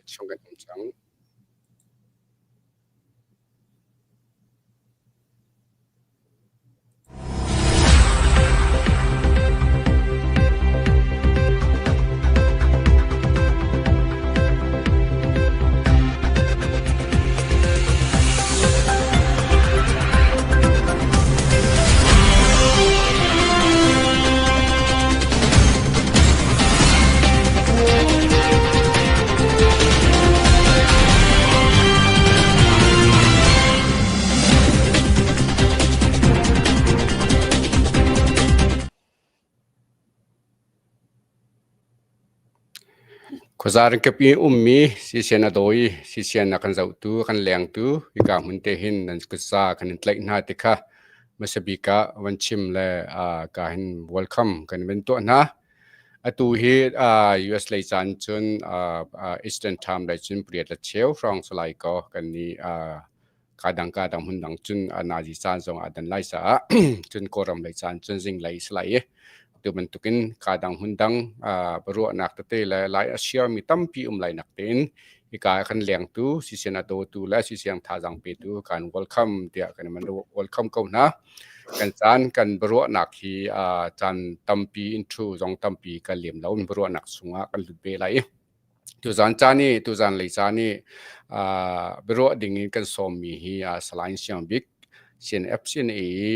Chung kan um cang. Khuazaringkip i ummi sisian a dawi, sisian a kan zohtu, a kan lengtu hika hmun te hin nan kutza kan in tlaih hna ti kha hmasa bik ah van chim le ka hin welcome kan van tuah hna. Atu hi US lei caan cun Eastern Time lei cun pariat le cheu hrawng si lai kaw kan nih Ka dang ka dang hmun dang cun a nazi caan zong aa dan lai caah cun Kawlram lei caan cun zinglei si lai i tu bantukin ka dang hmun dang biaruahnak tete le lai a siarmi tampi um lai nak tein hika ah kan lengtu sisian a dawtu le sisiang thazaang petu kan welcome tiah kan man welcome ko hna. Kan caan kan biaruahnak hi caan tampi in thu zong tampi kan lem lo biaruahnak chungah kan lut ve lai i Tuzaan caan i tuzaan lei caan i biaruah ding in kan sawmmi hi Salai Siang Bik CNF-CNA i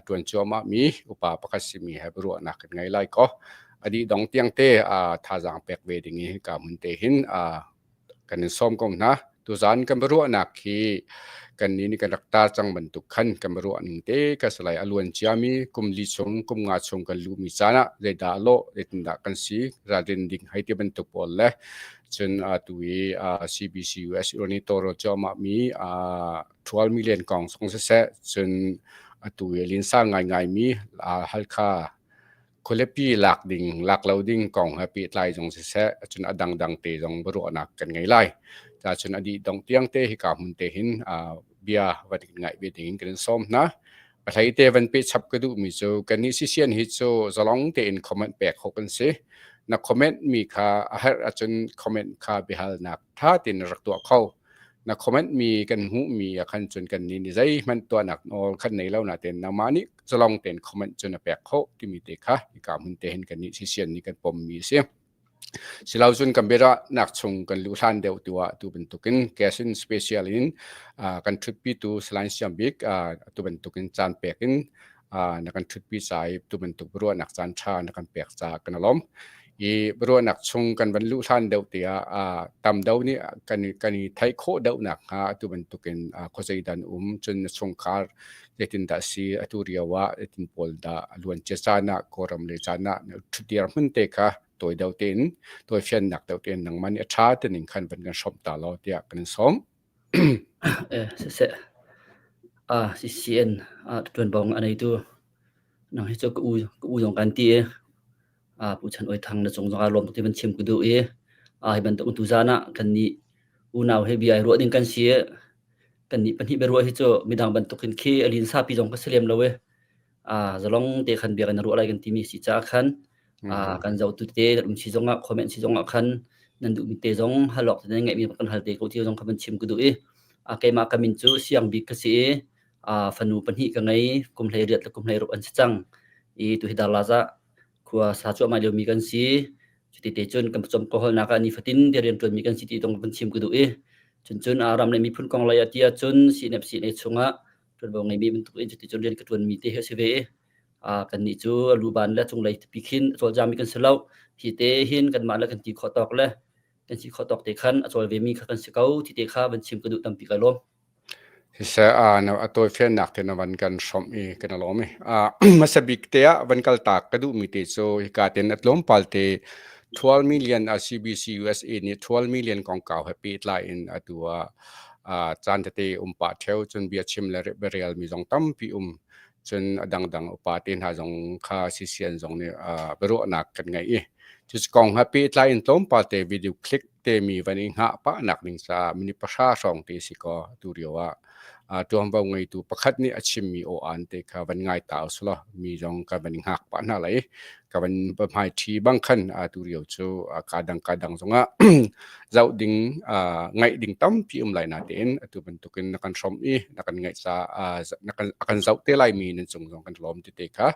ṭuan cuahmahmi upa pakhat simi he biaruahnak kan ngei lai kaw a dih dong tiangte thazaang pek ve ding i hika hmun te hin kan in sawm ko hna. Tuzaan kan biaruahnak hi kannih nih kan rak tar cang bantuk khan kan biaruah ning te ka si lai. A luan ciami kum li chung, kum nga chung kan luhmi caan ah zeidah a lawh, zeitindah kan si, ralrin ding hei ti bantuk pawl le cun atu i CBC US Irani tawlrel cuahmah mi 12 million kong zong siseh, cun atu i linsa ngaingaimi Halkha Khualipi lak ding, lak lo ding kong he pehtlai zong siseh, cun a dangdang te zong biaruahnak kan ngei lai. Cun a dih dongh tiang te hika hmun te hin bia van ngaih ve ding in kan in sawm hna. A hlei te van pehchap ka duhmi cu kannih sisian hi cu zalong tein comment pek khawh kan si. Na comment mi kha a herh ahcun comment kha biahalnak ṭha tein na rak tuah kho. Na comment mi kan hmuhmi ah khan cun kannih nih zeihmanh tuahnak nawl kan nei lo nain nangmah nih zalong tein comment cu na pek khawh timi te kha hika hmun te hin kannih sisian nih kan pommi a si. Silo cun kan biaruahnak chung kan luh hlan deuh tu ah tu bantukin cash in special in kan ṭhutpitu Salai Siang Bik tu bantukin caan pek in na kan ṭhutpi ca i tu bantuk biaruahnak caan ṭha na kan pek caah kan i lawm. I biaruahnak chung kan van luh hlan deuh te ah tam deuh nih kan kan i theih khawh deuh nakhnga atu bantukin khuazei dan um cun na chungkhar zeitindah si atu rio ah zeitin pawl dah a luancia caan ah Kawlram le caan ah na ṭhutdir hmun te kha tawi deuh tein tawifiannak deuh tein nangmah nih a ṭha tening khan van kan hrawmh ta law tiah kan in sawm. Siseh, CCN ṭuanvo a neitu nang hi cu ka u ka u zong kan ti i Pu Chan Oi Thang na cung zongah lawm tuk ti van chim ka duh i hi bantuk tuzaan ah kannih unau he bia i ruah ding kan si i kannih pahnih biaruah hi cu midang bantukin khi a linsa pi zong ka si lem lo i zalong te khan bia kan ruah lai kan timi si caah khan kan zohtu te nan um si zongah comment si zongah khan nan duhmi te zong hal awk te nan ngeihmi kan hal te ko ti zong kha van chim ka duh i keimah ka min cu Siang Bik ka si i fanu pahnih ka ngei kum 18 le kum 16 an si cang i tu hi Darlaz ah khua sa cuahmah liomi kan si cuti te cun kan pawcawm ka hawlnak ah nifatin te rian ṭuanmi kan si ti zong van chim ka duh i cun cun ram le miphun kong lei ah ti ahcun CNF CNA chungah ṭuanvo ngeimi bantuk in cuti cun rian ka ṭuanmi te hi a si ve i kannih cu a luban le cunglei pipi khin a cawlcangmi kan si lo. Hi te hin kanmah le kan ti khawh tawk le kan si khawh tawk te khan a cawl vemi kha kan si ko. Ti te kha van chim ka duh tampi ka lawm. Siseh, na a tawifiannak te na van kan hrawmh i kan i lawm i. Hmasa bik te ah van kal tak ka duhmi te cu hika ten a tlawmpal te 12 million a CBC USA nih 12 million kongkau he pehtlai in atu ah caan tete um pah ṭheo cun biachim le biarel mi zong tampi um cun a dangdang upa te hna zong kha CCN zong nih biaruahnak kan ngei i cu kong he pehtlai in tlawmpal te video click temi van i hngah pah nak ding caah minute pahra hrawng te si kaw tu rio ah. Ṭuanvo ngeitu pakhat nih a chimmi aw-aan te kha van ngai ta usulaw mi zong kan van i hngak pah hna lai. Ka van hmaiṭhi bang khan atu lio cu kaa dang kaa dang zongah zoh ding ngaih ding tampi um lai natein atu bantukin na kan hrawmh i na kan ngaih caah na kan a kan zoh te laimi nan cung zong kan lawm tete kha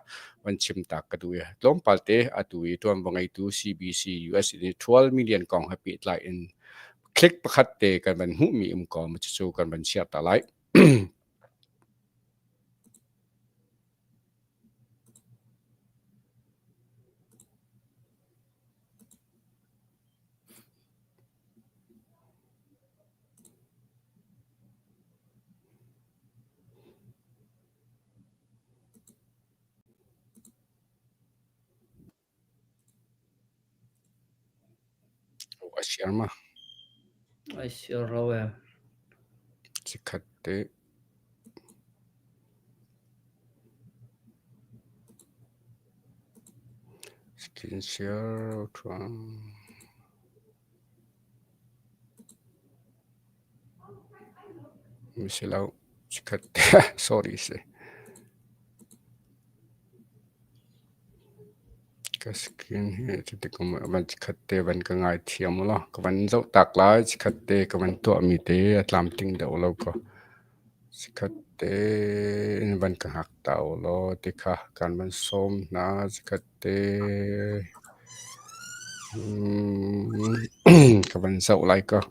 van chim tak ka duh i tlawmpal te atu i ṭuanvo ngeitu CBC US in 12 million kong he pehtlai in click pakhat te kan van hmuhmi um ko ma cucu kan van share ta lai. A share ma? Ai share lo e. Chikkhat te. Screen share thuang. Si lo. Chikkhat te. Sorry si. Ka screen hi cuti kum van chikkhat te van ka ngaithiam ulaw ka van zoh tak lai. Chikkhat te ka van tuahmi te a tlamtling deuh lo kaw chikkhat te in van ka hngak ta ulaw ti kha kan van sawm hna. Chikkhat te ka van zoh lai kaw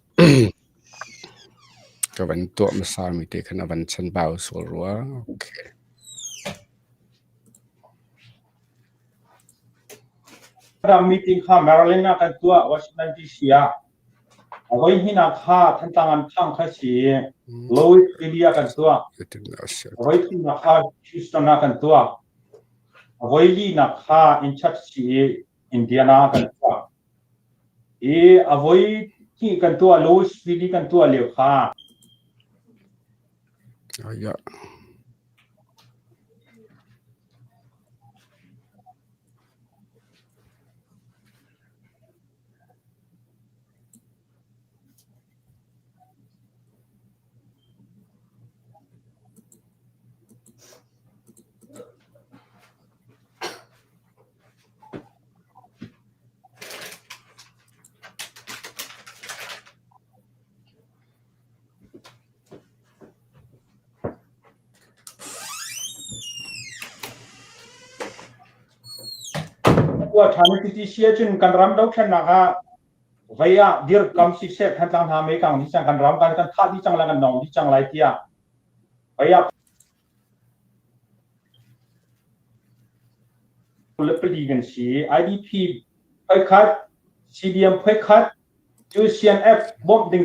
ka van tuah hmasami te khan a van chanbau sual rua. Okay. Ram meeting kha Maryland ah kan tuah Washington DC ah. A voi hnihnak kha Thantlang an thang kha si i Louisville ah kan tuah. A voi thumnak kha Houston ah kan tuah. A voi linak kha in church si i Indiana ah kan tuah. I a voi hnih kan tuah Louisville kan tuah lio kha Yeah. Tuah ṭhan i cuti si ahcun kan ram dothlennak ah vei ah dirkam siseh Thantlang hna meikang dih cang kan ram kan kan thah dih cang lai kan nong dih cang lai tiah vei ah 24 kan si IDP phoikhat CDM phoikhat cu CNF bawmh ding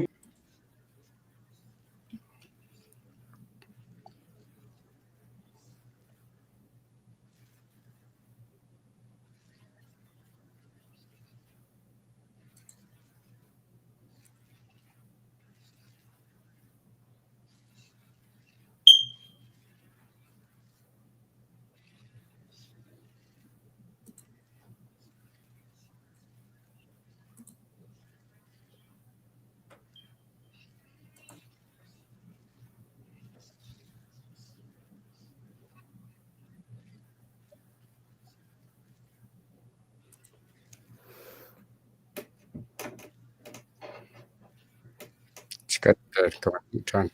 Chikkhat ka van hmuh ṭhan.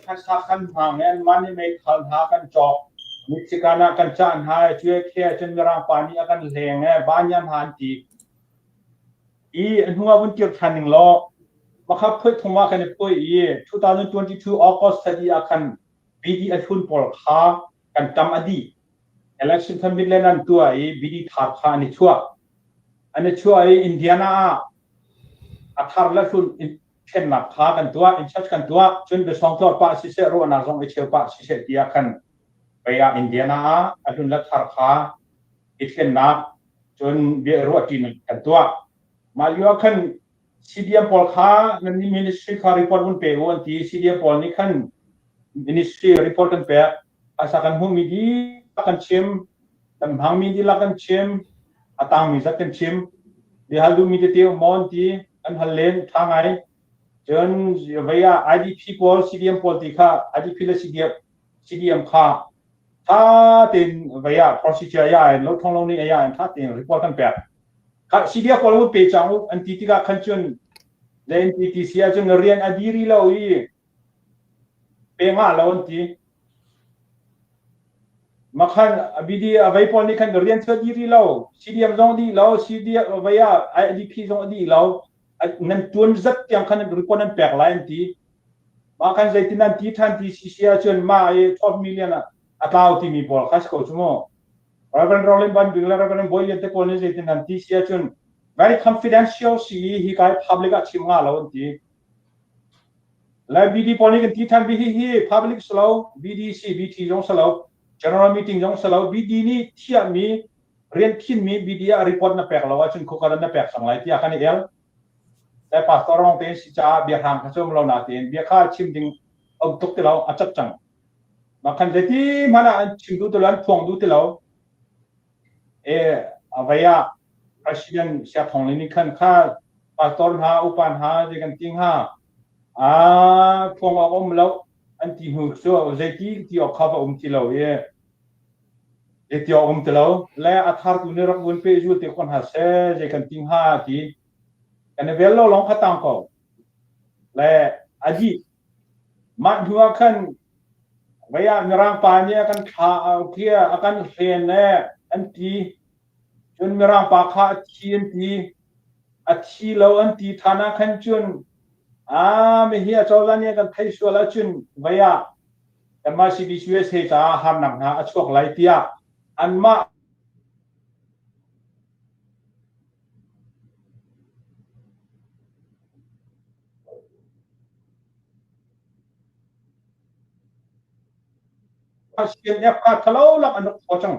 Phaisa kan hmang i anmah nih meithal hna kan cawk. Michigan ah kan cah hna i cuai khe ahcun Mirang pa nih a kan hleng i banyan hna an ti. I a hnu ah vun kir ṭhan ning law pakhat phuai thum ah kan i phuai i 2022 August thla ah khan BD a hlun pawl kha kan ṭam a dih. Election kha Midland an tuah i BD thar kha an i chuah. An i chuah i Indiana ah a thar le hlun thlennak kha kan tuah, in church kan tuah, cun biasawng tlawr pah siseh, ruahnak zong i cheu pah siseh tiah khan pei ah Indiana ah a hlun le thar kha i thlennak cun bia ruahṭinak kan tuah. Mah lio ah khan CDM pawl kha nan ministry kha report vun pe u an ti. CDM pawl nih khan ministry report kan pek. Phaisa kan hmuhmi dihlak kan chim, kan hmangmi dihlak kan chim, a tangmi zat kan chim. Bia hal duhmi tete um maw an ti. An hal len ṭha ngai. Cun vei ah IDP pawl CDM pawl ti kha IDP le CDM CDM kha ṭha tein vei ah procedure ya in lo thong lo nih ya in ṭha tein report kan pek. Kha CDF pawl un pe cang u an ti tikah khan cun le NTTC ahcun rian a diri lo i pe ngah lo an ti. Makhan BD a vei pawl nih khan rian cu a diri lo CDM zong dih lo CDF vei ah IDP zong a dih lo nan tuan zat tiang khan report nan pek lai an ti. Mah khan zeitin an ti ṭhan ti si ahcun mah i 12 million a tlau timi pawl kha si ko cu mu. Reverend Roland Van Bik le Reverend Bawi Lian te pawl nih zeitin an ti si ahcun very confidential si i hi kai public ah chim nga lo an ti. Le BD pawl nih kan ti ṭhan bi hi hi public si lo BDC BT zong si lo general meeting zong si lo BD nih thiahmi rian khinmi BD ah report na pek lo ahcun khukaran na pek cang lai tiah kan i el. Le pastor rong tein si caah biahrang kha cu um lo natein bia kha chim ding um tuk ti lo a cat cang. Mah khan zeiti hmanh ah an chim duh ti lo an phuang duh ti lo. E a vei ah President Sia Thong Lin nih khan kha pastor hna upa hna zei kan ti hnga a phuang awk um lo an ti hnu cu zeiti ti awk kha va um ti lo i zeiti awk um ti lo le a thartu nih rak vun pe zul te ko hna seh zei kan ti hnga ti kan i vel lo lawng kha tang ko le a dih mah hnu ah khan vei ah mirang pa nih a kan thla a kan hlen le an ti cun mirang pa kha a thi an ti a thi lo an ti than ah khan cun a mihi a cozah nih a kan thei sual ahcun vei ah kanmah CBCUSA caah harnak hna a chuak lai tiah anmah CNF kha thalo lak an rak thaw cang.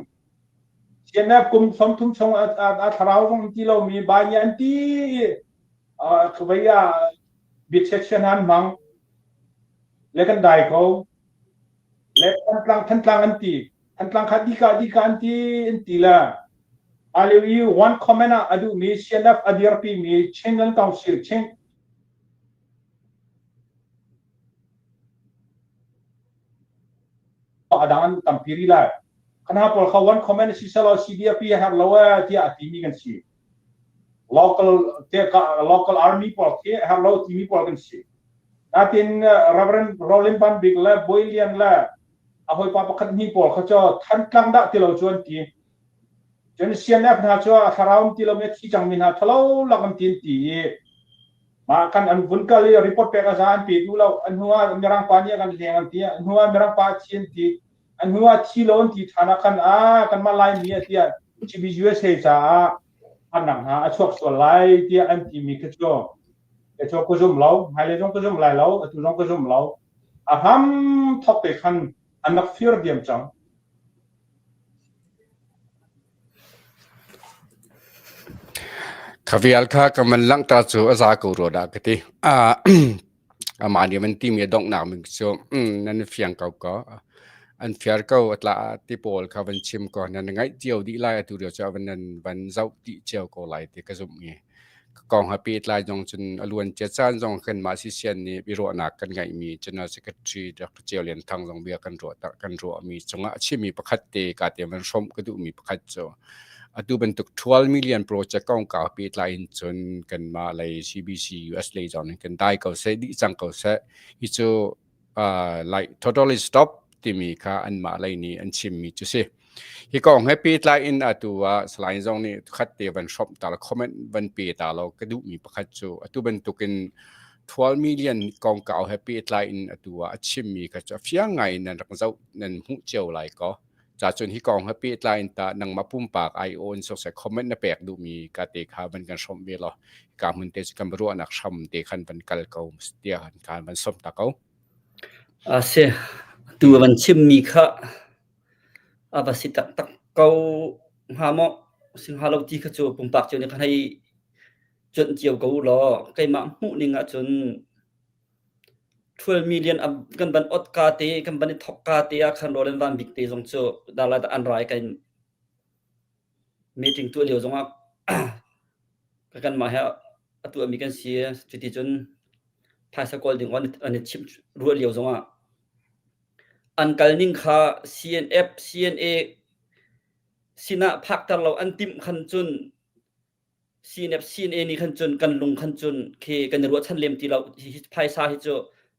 CNF kum 30 chung a thlarau zong ti lomi bai nih an ti i vei ah biachiatchian an hmang le kan dai ko le Thantlang Thantlang an ti Thantlang kha dika dika an ti an ti le alio i one comment ah a duhmi CNF a dirpi mi Chinland Council Chin a dang an tampi rih lai khana pawl kha one comment si selaw CDF a herh lo eh tiah a timi kan si local te local army pawl khi a herh lo timi pawl kan si natin Reverend Roland Van Bik le Bawi Lian le a hawipa pakhat hnih pawl kha cu Thantlang dah ti lo cu an ti cun CNF hna cu a thlarau ti lo mi thi cangmi hna thalo lak an ti an ti i mah kan an vun kal i report pek a za an pe duh lo an hnu ah mirang pa nih a kan hleng an ti an hnu ah mirang pa thi an ti an hnu ah thi lo an ti ṭhan ah khan a kanmah Laimi a tiah CBUSA caah harnak hna a chuak sual lai tiah an timi kha cu ke cu ka zum lo hmailei zong ka zum lai lo atu zong ka zum lo a hram thok te khan an rak fir diam cang. Kha vial kha ka man langhter cu a za ko rua dah ka ti. Amah nih van timi a donghnak min cu nan fiang ko ko. An fiar ko a tla ti pawl kha van chim ko nan ngaih cio dih lai atu rio cu van nan van zoh dih cio ko lai ti ka zumh i. Kong ha pehtlai zong cun a luancia caan zong kanmah sisian nih biaruahnak kan ngeihmi General Secretary Dr. Ceu Lian Thang zong bia kan ruah kan ruahmi cungah a chimmi pakhat te ka te van hrawmh ka duhmi pakhat cu atu bantuk 12 million project kongkau pehtlai in cun kanmah lei CBC US lei zong in kan dai ko seh dih cang ko seh hi cu uh, like totally stop timi kha anmah lei nih an chimmi cu si. Hi kong he pehtlai in atu ah Salai zong nih khat te van hrawmh ta lo comment van pe ta lo ka duhmi pakhat cu atu bantukin 12 million kongkau he pehtlai in atu ah a chimmi kha cu a fiang ngai in nan rak zoh nan hmuh cio lai ko. Ca cun hi kong he pehtlai in ta nangmah pumpak ai on sawsai comment na pek duhmi ka te kha van kan hrawmh ve law ka hmun te cu kan ruahnak hram te khan van kal ko tiah kan van som ta ko. A si tu van chimmi kha A va si taktak ko hnga maw? Si hnga lo ti kha cu pumpak cio nih khan hei cuanh cio ko u law keimah hmuh ning ahcun 12 million kan van ot ka te kan van i thok ka te ah khan Roland Van Bik te zong cu dalai an rai kan meeting tuah lio zongah. Kanmah he a tuahmi kan si. Cuti cun phaisa kawl ding an i chimh ruah lio zongah an kal ning kha CNF, CNA sinah phakter lo an timh khan cun CNF, CNA nih khan cun kan lung khan cun khi kan i ruahchan lem ti lo. Hi phaisa hi cu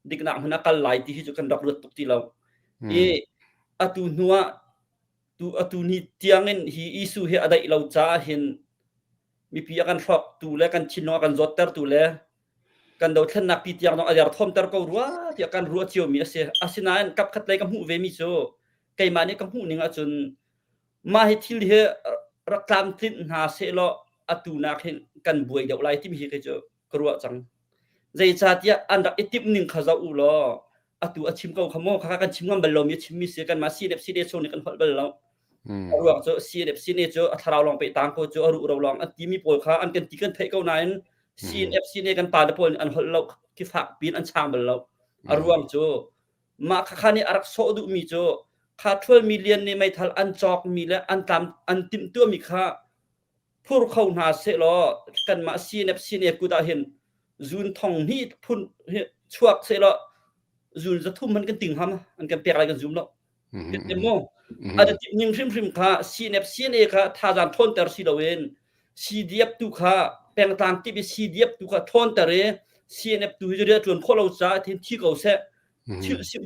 diknak hmun a kal lai ti hi cu kan rak ruat tuk ti lo. I atu hnu ah tu atu ni tiangin hi issue hi a daih lo caah hin mipi a kan hrawktu le kan thinlung a kan zawttertu le kan dothlennak pi tiang zong a derthawmter ko rua tiah kan ruah ciomi a si. Asinain kapkhat lei ka hmuh vemi cu keimah nih ka hmuh ning ahcun mah hi thil hi rak tlamtlinh hna sehlaw atu nak hin kan buai deuh lai timi hi kei cu ka ruah cang. Zeicahtiah an rak i timh ning kha zoh u law atu a chim ko kha maw kha kan chim ngam bal lomi a chimmi si kanmah CNF CNA chung nih kan holh bal lo. A ruang cu CNF CNA cu a thlarau lawng pe tang ko cu a ruh ro lawng an timi pawl kha an kan ti kan theih ko nain CNF CNA kan pa le pawl nih an holh lo khi fak pin an chang bal lo. A ruang cu mah khakha nih a rak sawh duhmi cu kha 12 million nih meithal an cawkmi le an tlam an timhtuahmi kha phur kho hna sehlaw kanmah CNF CNA kut ah hin zun thong hnih phun chuak sehlaw zun zathum man kan ting ham an kan pek lai kan zum lo. Mu an timh ning hrimhrim kha CNF CNA kha thazaang ṭhawnter si loin CDF tu kha pengtlang kip i CDF tu kha ṭhawnter i CNF tu hi rian ṭuan khawh lo caah thin thi ko seh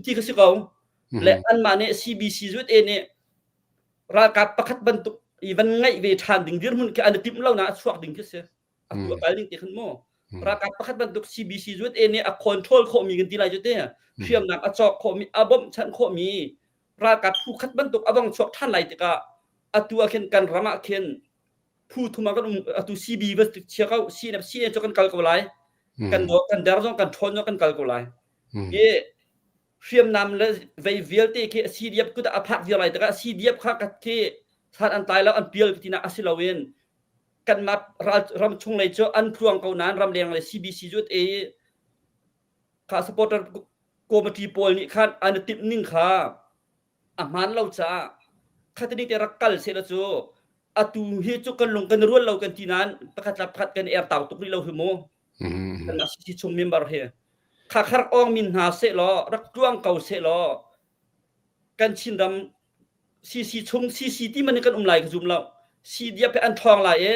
ti kha si ko le anmah nih CBC ZA nih ralkap pakhat bantuk i van ngaih ve ṭhan ding dirhmun khi an i timh lo na a chuak ding khi si a tu a kal ding ti khan mu ralkap pakhat bantuk CBC ZA nih a control khawhmi kan ti lai cu te hriamnam a cawk khawhmi a bawmhchanh khawhmi ralkap phu khat bantuk a vong chuak ṭhan lai tikah atu ah khin kan ram ah khin phu thum ah kan um atu CB va chia ko CNF CA cu kan kal ko lai kan do kan der zong kan ṭhawn zong kan kal ko lai i hriamnam le vei vialte khi CDF kut ah a phak viar lai tikah CDF kha kat khi san an tlai lo an pial tinak a si loin kanmah ram chung lei cu an tluang ko nain ramleng le CBC cu e kha supporter committee pawl nih khan an i timh ning kha a hmaan lo caah khatini te rak kal sehla cu atu hi cu kan lung kan rual lo kan ti nain pakhat la pakhat kan er tau tuk rih lo hi mu kanmah CC chung member hi kha kha rak ong min hna seh law rak tluang ko seh law kan Chinram CC chung CC ti man kan um lai ka zum lo CDF he an ṭhawng lai i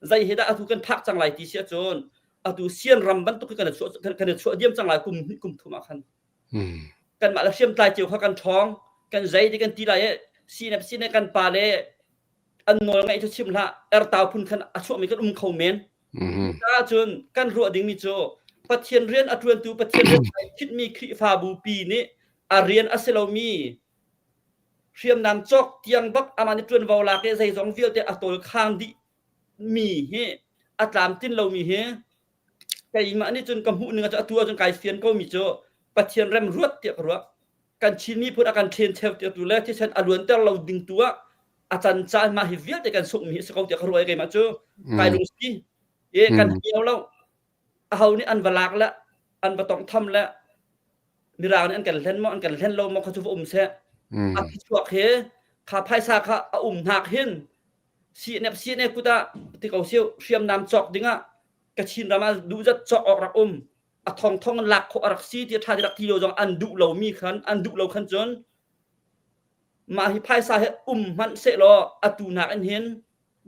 zei he dah atu kan phak cang lai ti si ahcun atu Sian ram bantuk hi kan chuah kan chuah diam cang lai kum hnih kum thum ah khan kanmah le hriamtlai cio kha kan ṭhawng kan zei ti kan ti lai i CNF CNA kan pa le an nawl ngaih cu chim hlah ertau phun khan a chuahmi kan um kho men Cucaah cun kan ruah dingmi cu Pathian rian a ṭuantu Pathian rian ai khitmi Khrihfabu pi nih a rian a si lomi hriamnam cawk tiang bak amah nih ṭuanvo lak i zeizong vialte a tawl khang dih mi hi a tlamtlin lomi hi keimah nih cun ka hmuh ning ah atu ahcun kai fian ko mi cu Pathian rem ruat tiah ka ruah. Kan Chin miphun a kan ṭhen cheu tu le thisen a luanter lo ding tu ah a can caan mah hi vialte kan sungh mi hi si ko tiah ka ruah i keimah cu kai lungsi i kan hniau lo aho nih an va lak le an va tongtham le mirang nih an kan hlen maw an kan hlen lo maw kha cu va um seh a chuak hi kha phaisa kha a um hnak hin CNF CNA kut ah ti ko siu hriamnam cawk dingah Kachin ram ah duhzat cawk awk rak um a thong thong lak khawh a rak si ti ṭha ti rak ti lo zong an duh lomi khan an duh lo khan cun mah hi phaisa hi um hmanh sehlaw atu nakin hin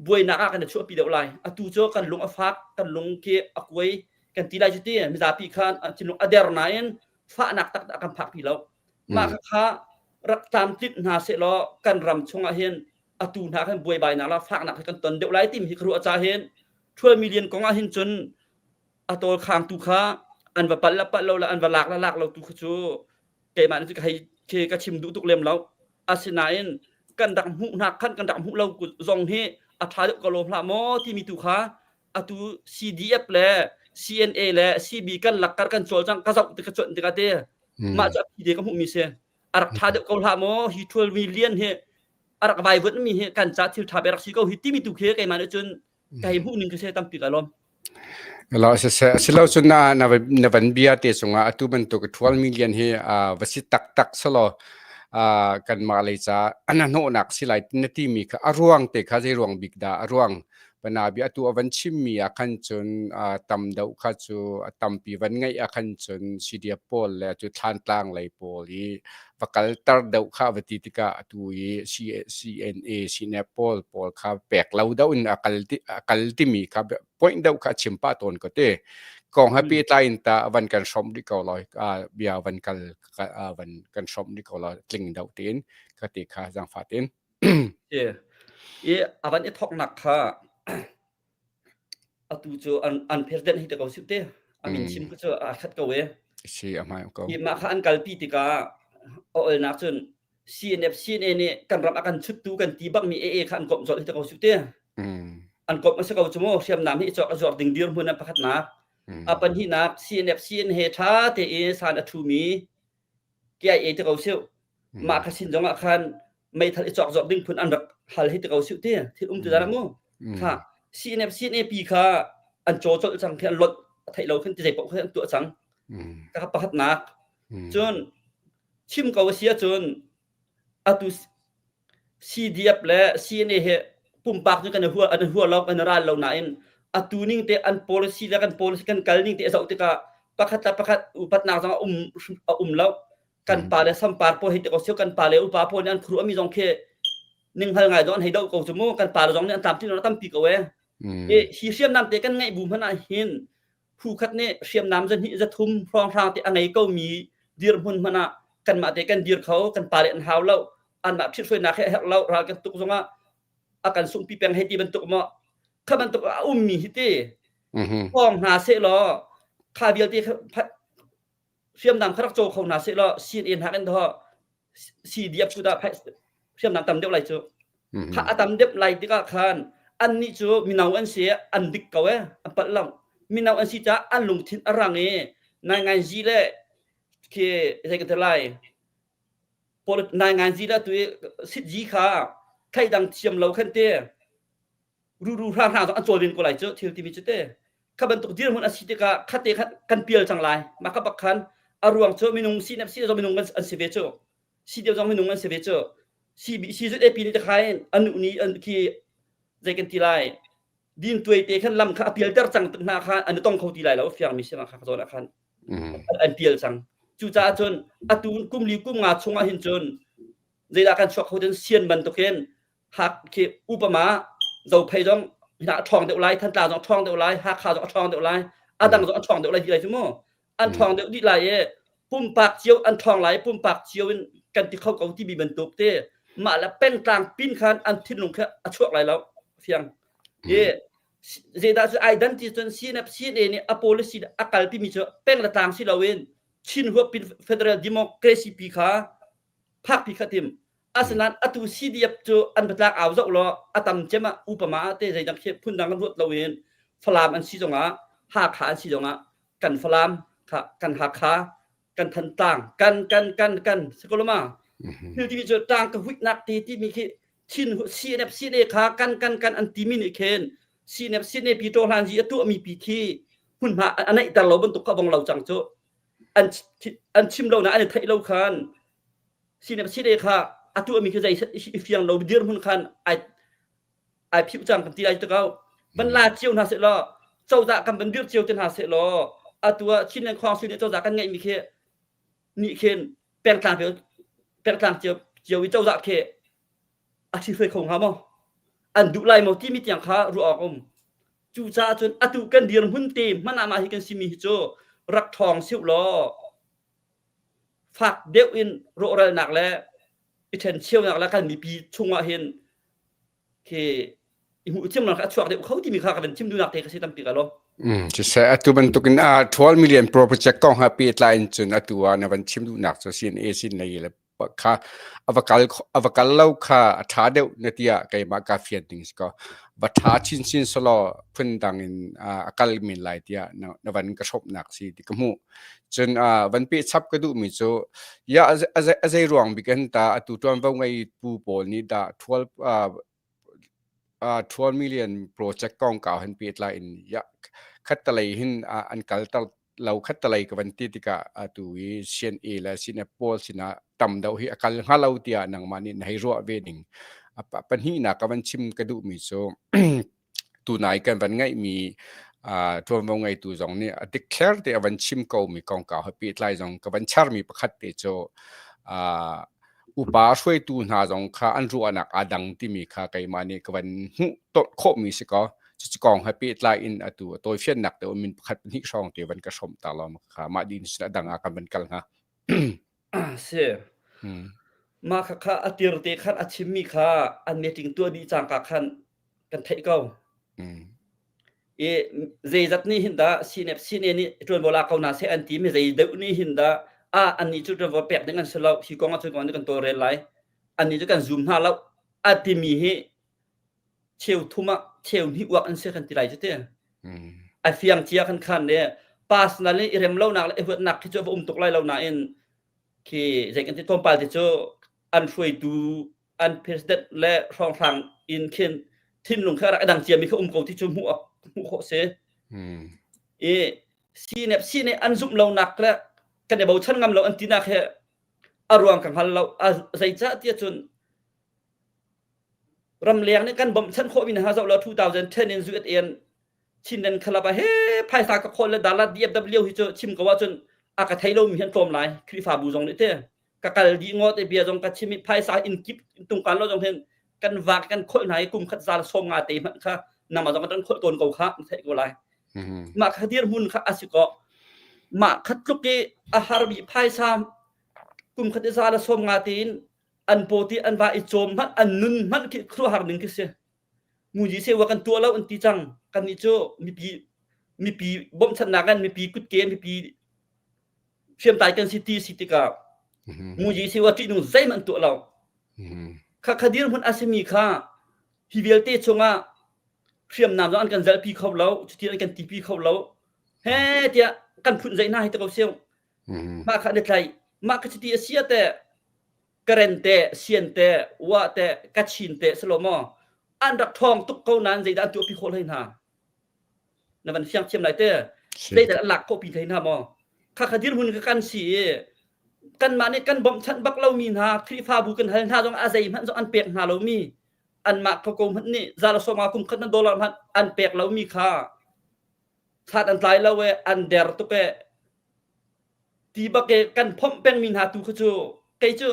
buainak ah kan i chuahpi deuh lai. Atu cu kan lung a fak, kan lung khi a kuai kan ti lai cu ti mizapi kha thinlung a der nain fahnak taktak a kan phakpi lo. Mah kha rak tlamtlinh hna sehlaw kan ram chungah hin atu hna khan buaibainak la faknak hi kan ton deuh lai timi hi ka ruah ca hin 12 million kong ah hin cun a tawl khangtu kha an va palh la palh lo la an va lak la lak lo tu kha cu keimah nih ka hei khi ka chim duh tuk lem lo asinain kan rak hmuh hnak khan kan rak hmuh lo zong hi a ṭha deuh ko lo hlah maw timi tu kha atu CDF le CNA le CB kan lakkar kan cawlcang ka zoh tik ka cuanh tikah te mah cu a phi te ka hmuhmi si a rak ṭha deuh ko hlah maw hi 12 million hi a rak vaivuanh mi hi kan ca thil ṭha be rak si ko hi timi tu khi keimah nih cun ka hei hmuh ning ka si tampi ka lawm. Lo siseh silo cun na na van bia te cungah atu bantuk 12 million hi va si taktak selaw kanmah lei ca an hnawhnak si lai na timi kha a ruang te kha zei ruang bik dah a ruang? Panabi atu a van chimmi ah khan cun tam deuh kha cu a tampi van ngeih ah khan cun CDF pawl le cu Thlantlang lei pawl i va kalter deuh kha va ti tikah atu i CNA CNF pawl pawl kha pek lo deuh in a kal ti a kal timi kha point deuh kha chim pah tawn ko te. Kong he pehtlai in ta van kan hrawmh rih ko lai bia van kal van kan hrawmh rih ko lai tling deuh tein ka ti kha zaangfah tein. I a van i thawknak kha atu cu an an president hi te ko sih te. A min chim cu a khat ko e. Si a hmai ko. Hi mah kha an kalpi tikah a olnak cun CNF CNA nih kan ram a kan chuttu kan ti bakmi AA kha an komh colh hi te ko sih te. An komh a si ko cu mu hriamnam hi cawk a zuar ding dirhmun an pakhatnak. A pahnihnak CNF CN he ṭha te i san a ṭhumi KIA te ko siu. Mah kha sin zong ah khan meithal i cawk zawk ding phun an rak hal hi te ko siu ti thil um tu dan mu. Kha CNF CNAP kha an caw colh cang khi an lot theih lo khin ti zei paoh kha an tuah cang. Ka pakhatnak. Cun chim ko a si ahcun atu CDF le CNA he pumpak cu kan i hua an i hua lo kan i ral lo nain atu ning te an policy le kan policy kan kal ning te a zoh tikah pakhat le pakhat upatnak zong a um a um lo kan pa le sampar pawl hei ti ko sio kan pa le upa pawl nih an khuruah mi zong khi ninghngal ngai zong an hei doh ko cu mu kan pa le zong nih an tlamtlin lo tampi ko e hi hi hriamnam te kan ngeih bu hmanh ah hin phu khat nih hriamnam zahnih zathum hrawnghrang te a ngei ko mi dirhmun hmanh ah kanmah te kan dir kho kan pa le an hau lo anmah ṭhithruainak he a herh lo ral kan tuk zongah a kan sungpi peng hei ti bantuk maw kha bantuk a ummi hi ti thawng hna seh law kha vialte hriamnam kha rak caw kho hna seh law CNA hna kan dawh CDF cu dah hriamnam tam deuh lai cu kha a tam deuh lai tikah khan annih cu mino an si an dik ko e an palh lo mino an si caah an lungthin a rang i nai ngai zi le khi zei ka ti lai nai ngai zi le tu i sit ji kha thleidang thiam lo khan te ruru hra hna zong an cawl ven ko lai cu thil timi cu te kha bantuk dirhmun a si tikah khate khat kan pial cang lai mah kha bak khan a ruang cu minung si si zong minung an si ve cu si deuh zong minung an si ve cu si zut ap nih takhai anu ni an khi zei kan ti lai din tuai te khan lam kha a pialter cang hna kha an tong kho ti lai lo fiang mi si ma kha zawn ah khan an pial cang cucaah cun atu kum li kum nga chungah hin cun zeidah kan chuak kho den sian bantukin Hak khi upama Zophei zong hina a ṭhawng deuh lai, Thantlang zong a ṭhawng deuh lai, Hakha zong a ṭhawng deuh lai, a dang zong a ṭhawng deuh lai ti lai cu mu. An ṭhawng deuh dih lai i pumpak cio an ṭhawng lai, pumpak cio in kan ti kho ko timi bantuk te mah le pengtlang pin khan an thinlung kha a chuak lai lo fiang. I zeidah cu ai dan ti cun CNF CNA nih a policy a kalpi mi cu peng le tlang si loin Chin huap pin Federal Democracy pi kha phakpi kha tim Asinain atu CDF cu an biatlak au zoh law a tam cem ah upama te zeidang khi phundang kan ruat loin Falam an si zongah Hakha an si zongah kan Falam kha kan Hakha kan Thantlang kan kan kan kan sikoloma thil timi cu tang ka huitnak te timi khi Chin CNF CNA kha kan kan kan an timi nih khin CNF CNA pi to hlan ji a tuahmi pi khi hmunhma a neihter lo bantuk kha bong lo cang cu an an chim lo na an i theih lo khan Sinep sile kha a tuahmi khi zei i fiang lo dirhmun khan ai ai phiu cang kan ti lai tikau van la cio hna seh law cozah kan van dir cio te hna seh law atu ah Chinland Council nih cozah kan ngeihmi khi nih khin pengtlang pengtlang cio cio i cozah khi a ṭhihruai kho hnga maw an duh lai maw timi tiang kha ruah awk um cucaah cun atu kan dirhmun te hmanh ah mah hi kan simi hi cu rak ṭhawng siu law fak deuh in rawhralnak le i ṭhencheunak le kan mipi chungah hin khi i hmuh thiamnak a chuak deuh kho timi kha ka van chim duhnak te ka si tampi ka lo. Siseh atu bantukin a 12 million project kong ha pehtlai in cun atu ah na van chim duhnak cu CNA sin lei le kha a va kal a va kal lo kha a ṭha deuh na tiah keimah ka fian ding si ko va ṭha chinchin selaw phundang in a kal men lai tiah na van ka hrawmnak si ti ka hmuh cun van peh chap ka duhmi cu ya a zei ruang bik in ta atu ṭuanvo ngei pu pawl nih dah 12 12 million project kongkau han pehtlai in ya khattalei hin an kalter lo khattalei ka van ti tikah atu i CNA le CNF pawl sinah tam deuh hi a kal hnga lo tiah nangmah nih na hei ruah ve ding. Pahnihnak ka van chim ka duhmi cu. Tunai kan van ngeihmi ṭuanvo ngeitu zong nih a dikthler te a van chim komi kongkau he pehtlai zong ka van charmi pakhat te cu upa hruaitu hna zong kha an ruahnak aa dang timi kha keimah nih ka van hmuh khawhmi si kaw cucu kong he pehtlai in atu a tawifiannak te min pakhat pahnih hrawng te van ka hrawmh ta law kha mah din a dang ah kan van kal hnga. Si. Mah kha a tir te khan a chimmi kha an meeting tuah dih cangka khan kan theih ko. I zeizat nih hin dah CNF CNA nih ṭuanvo la ko hna seh an ti mi zei deuh nih hin dah ah annih cu ṭuanvo pek ding an si lo hi kong ah cun kan tawlrel lai annih cu kan zum hna lo a timi hi cheu thum ah cheu hnih uak an si kan ti lai cu ti. A fiang cia kan khan le personal i rem lonak le i huatnak khi cu a va um tuk lai lo nain khi zei kan ti tlawmpal ti cu an hruaitu an president le hrawnghrang in khin thinlung kha rak dang ciami kha um ko ti cu hmuh hmuh khawh si. I CNF CNA an zumh lonak le kan i bochan ngam lo an tinak he a ruang ka hngal lo. Zeicah tiah cun ramleng nih kan bawmhchanh khawhmi hna zoh lo 2010 in USA an Chinland Club ah he phaisa ka khawl le Dalat DFW hi cu chim ko ahcun a ka thei lomi hi an tlawm lai Khrihfabu zong nih te ka kal dih ngawt i bia zong ka chim i phaisa in kip tungkan lo zong hin kan vak kan kholh hna i kum khat zal som nga te hmanh kha nama zong kan kholh tawn ko kha na theih ko lai mah kha dirhmun kha a si ko mah khat tluk i a harmi phaisa kum khat i zal som nga tein an paw ti an va i cawm hmanh an nun hmanh khi khuaruahhar ning khi si muji sewa kan tuah lo an ti cang kan nih cu mipi mipi bawmhchanhnak in mipi kutke mipi hriamtlai kan si ti si tikah muji sewa ṭihnung zeihmanh an tuah lo kha kha dirhmun a simi kha hi vialte chungah hriamnam zong an kan zalpi kho lo cuti an kan tipi kho lo he tiah kan phun zeih hna hi te ko siu mah kha an i tlaih mah kha cuti a si ah teh Karen te Sian te Wa te Kachin te silo maw an rak ṭhawng tuk ko nain zeidah an tuahpi khawh hlei hna na van fiang thiam lai te zeidah an lak khawh pi hlei hna maw kha kha dirhmun ka kan si i kanmah nih kan bawmhchanh bak lomi hna Khrihfabu kan hal hna zong a zeihmanh zong an pek hna lomi anmah kho ko hmanh nih za le sawma kum khat na dollar hmanh an pek lomi kha thlat an tlai lo e an der tuk e ti bak e kan phomh pengmi hna tu kha cu kei cu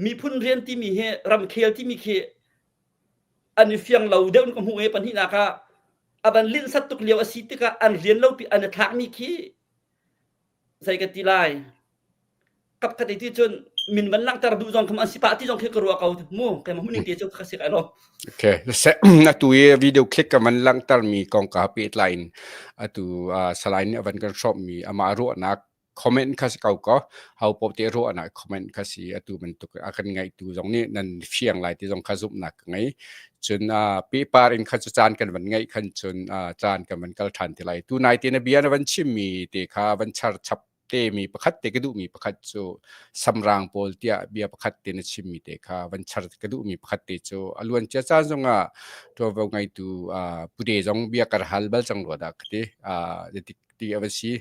miphun rian timi hi ramkhel timi khi an i fiang lo deuh in ka hmuh i pahnihnak ah a van linhsat tuk lio a si tikah an rian lo pi an i thlakmi khi zei ka ti lai kapkhat ti cun min van langhter duh zong kham an si pah ti zong khi ka ruah ko mu keimah hmuh ning te cu ka si kai lo Okay atu i video click ka van langhter mi kong ka pehtlai in atu salai nih a van kan hrawmh mi amah ruahnak comment kha si ko ko ho paoh te ruahnak comment kha si atu bantuk a kan ngaihtu zong nih nan fiang lai ti zong kha zumhnak ka ngei cun pehpar in kha cu caan kan van ngeih khan cun caan kan van kal ṭhan te lai tu nai te na bia na van chimmi te kha van char chap te mi pakhat te ka duhmi pakhat cu samrang pawl tiah bia pakhat te na chimmi te kha van char ka duhmi pakhat te cu a luan cia caan zongah ṭuanvo ngeitu pude zong bia kar hal bal cang rua dah ka ti ti a va si.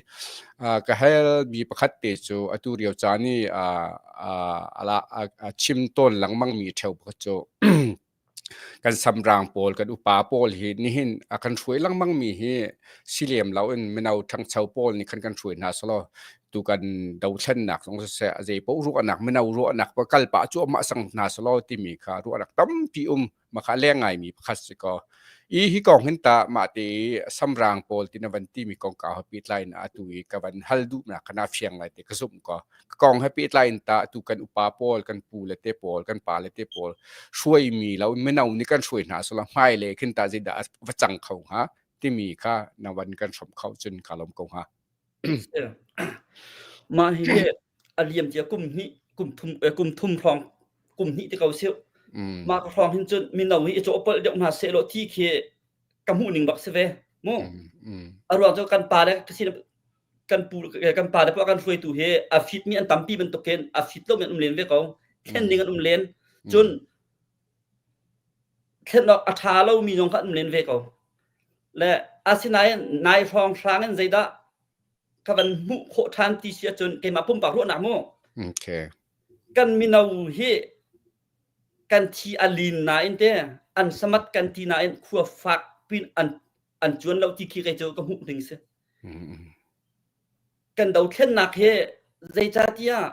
Ka hal mi pakhat te cu atu rio caan i a chim tawn lengmang mi ṭheo pakhat cu kan samrang pawl kan upa pawl hi nihin a kan hruai lengmang mi hi si lem loin mino ṭhangcho pawl nih khan kan hruai hna selaw tu kan dothlennak zong siseh a zei paoh ruahnak mino ruahnak va kal pah cuahmah sang hna selaw timi kha ruahnak tampi um Mah kha a leng ngaimi pakhat si kaw. I hi kong hin tah mah te i samrang pawl ti na van timi kongkau he pehtlai in atu i ka van hal duhnak kha naa fiang lai ti ka zumh kaw. Ka kong he pehtlai in tah atu kan upa pawl, kan pu le te pawl, kan pa le te pawl hruaimi lo mino nih kan hruai hna sala hmailei khin tah zeidah a va cang kho hnga timi kha na van kan hrawmh kho cun kaa lawm ko hnga. Mah hi a liam cia kum hnih kum thum kum thum hrawng kum hnih te ko siu. Mah ka hrawng hin cun mino hi i cawhpolh deuh hna seh law thi khi ka hmuh ning bak si ve mu. A ruang cu kan pa le ka sin kan pu kan pa le pawh kan hruaitu hi a fit mi an tampi bantukin a fit lo mi an um len ve ko. Thlen ding an um len. Cun thlen awk a ṭha lomi zong kha an um len ve ko. Le asinain nai hrawnghrang in zeidah ka van hmuh khawh ṭhan ti si ahcun keimah pumpak ruahnak mu. Okay. Kan mino hi kan thi a lin nain te an samat kan ti nain khua fak pin an an cuan lo ti khi kei cu ka hmuh ning si. Kan dothlennak hi zeicahtiah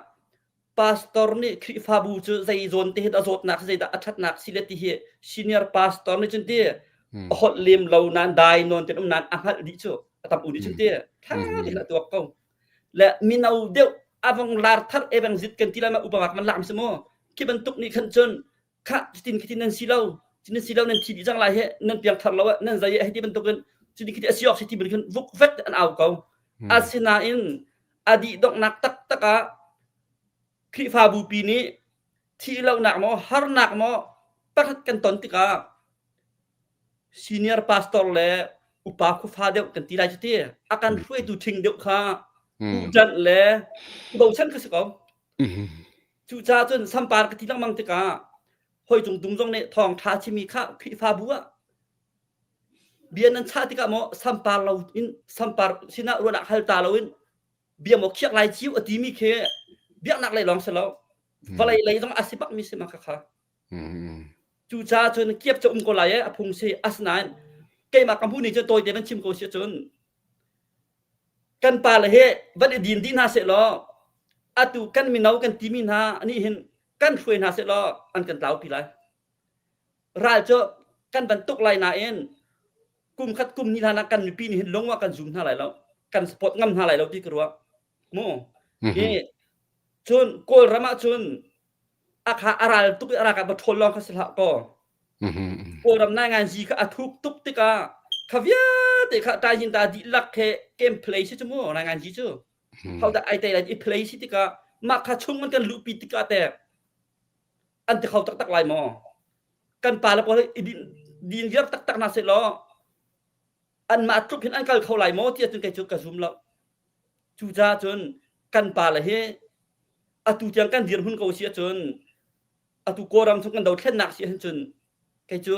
pastor nih Khrihfabu cu zei zawn te hin a zawtnak zeidah a ṭhatnak si le ti hi senior pastor nih cun ti a holh lem lo nan dai nawn ten um nan a hngalh dih cu a tam u nih cun ti tha tein a tuak ko le mino deuh avong lar thar evang zit kan ti lai ma upa man lam si mu khi bantuk nih khan cun kha cutin khitin nan si lo nan si lo nan thi dih cang lai he nan piang thar lo nan zai he ti bantukin cutin khiti a si awk si ti bantukin khin vuk vet an au ko asinain a dih donghnak taktak ah Khrihfabu pi nih thih lonak maw harnak maw pakhat kan ton tikah senior pastor le upa khufa deuh kan ti lai cu ti a kan hruaitu ṭhing deuh kha uhṭanh le bochan kha si ko. Cucaah cun sampar ka ti lengmang tikah hoi cung tung zong nih thawng ṭha chimi kha Khrihfabu ah bia nan chah tikah maw sampar lo in sampar sinah ruahnak hal ta loin bia maw khiak lai ciu a timi khi biaknak lei lawng si lo vawlei lei zong a si bakmi si ma kha kha. Cucaah cun kiap cu um ko lai e a phung si asinain keimah ka hmuh ni cu tawite van chim ko si cun Kan pale hi van i din dih hna sehlaw atu kan mino kan timi hna nih hin kan hruai hna sehlaw an kan tlaupi lai. Ral cu kan van tuk lai nain kum khat kum hnih hlan ah kan mipi nih hin lung ah kan zum hna lai lo. Kan support ngam hna lai lo ti ka ruah. Mu. Hi cun Kawlram ah cun a kha a ral tuk i a ralkap va ṭhawl lawng kha si hlah kaw Kawlram nainganzi kha a thuk tuk tikah kha vialte kha ṭaizin ta dihlak he game play si cu mu nainganzi cu hodah ai tei lai i play si tikah mah kha chung an kan luhpi tikah teh an ti kho taktak lai maw kan pa le pawl i din din viar taktak hna seh law anmah tluk hin an kal kho lai maw ti ahcun kei cu ka zum lo Cucaah cun kan pale hi atu tiang kan dirhmun ko si ahcun atu Kawlram chung kan dothlennak si ahcun kei cu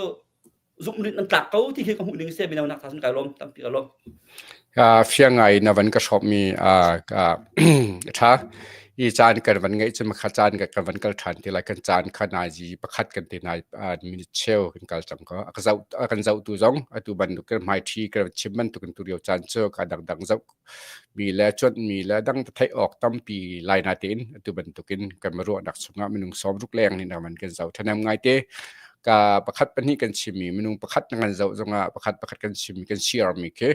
zumh an tlak ko ti khi ka hmuh ning si mino nak cun kai lawm tampi ka lawm. Fiang ngai na van ka hrawm mi tha i caan kan van ngeih cu makha caan kan van kal than ti lai kan caan kha nai pakhat kan te nai minute cheu kan kal cang ko a ka kan zoh tu zong atu bantuk kan hmai thi kan chim bantuk kan tu rio caan cu ka dang dang zoh Mi le cuanhmi le dang theih awk tampi lai natein atu bantukin kan ruahnak chungah minung 60 leng nih naman kan zoh ṭhahnem ngaite. Ka pakhat pahnih kan chimmi minung pakhat na kan zoh zongah pakhat pakhat kan chimmi kan share mi khi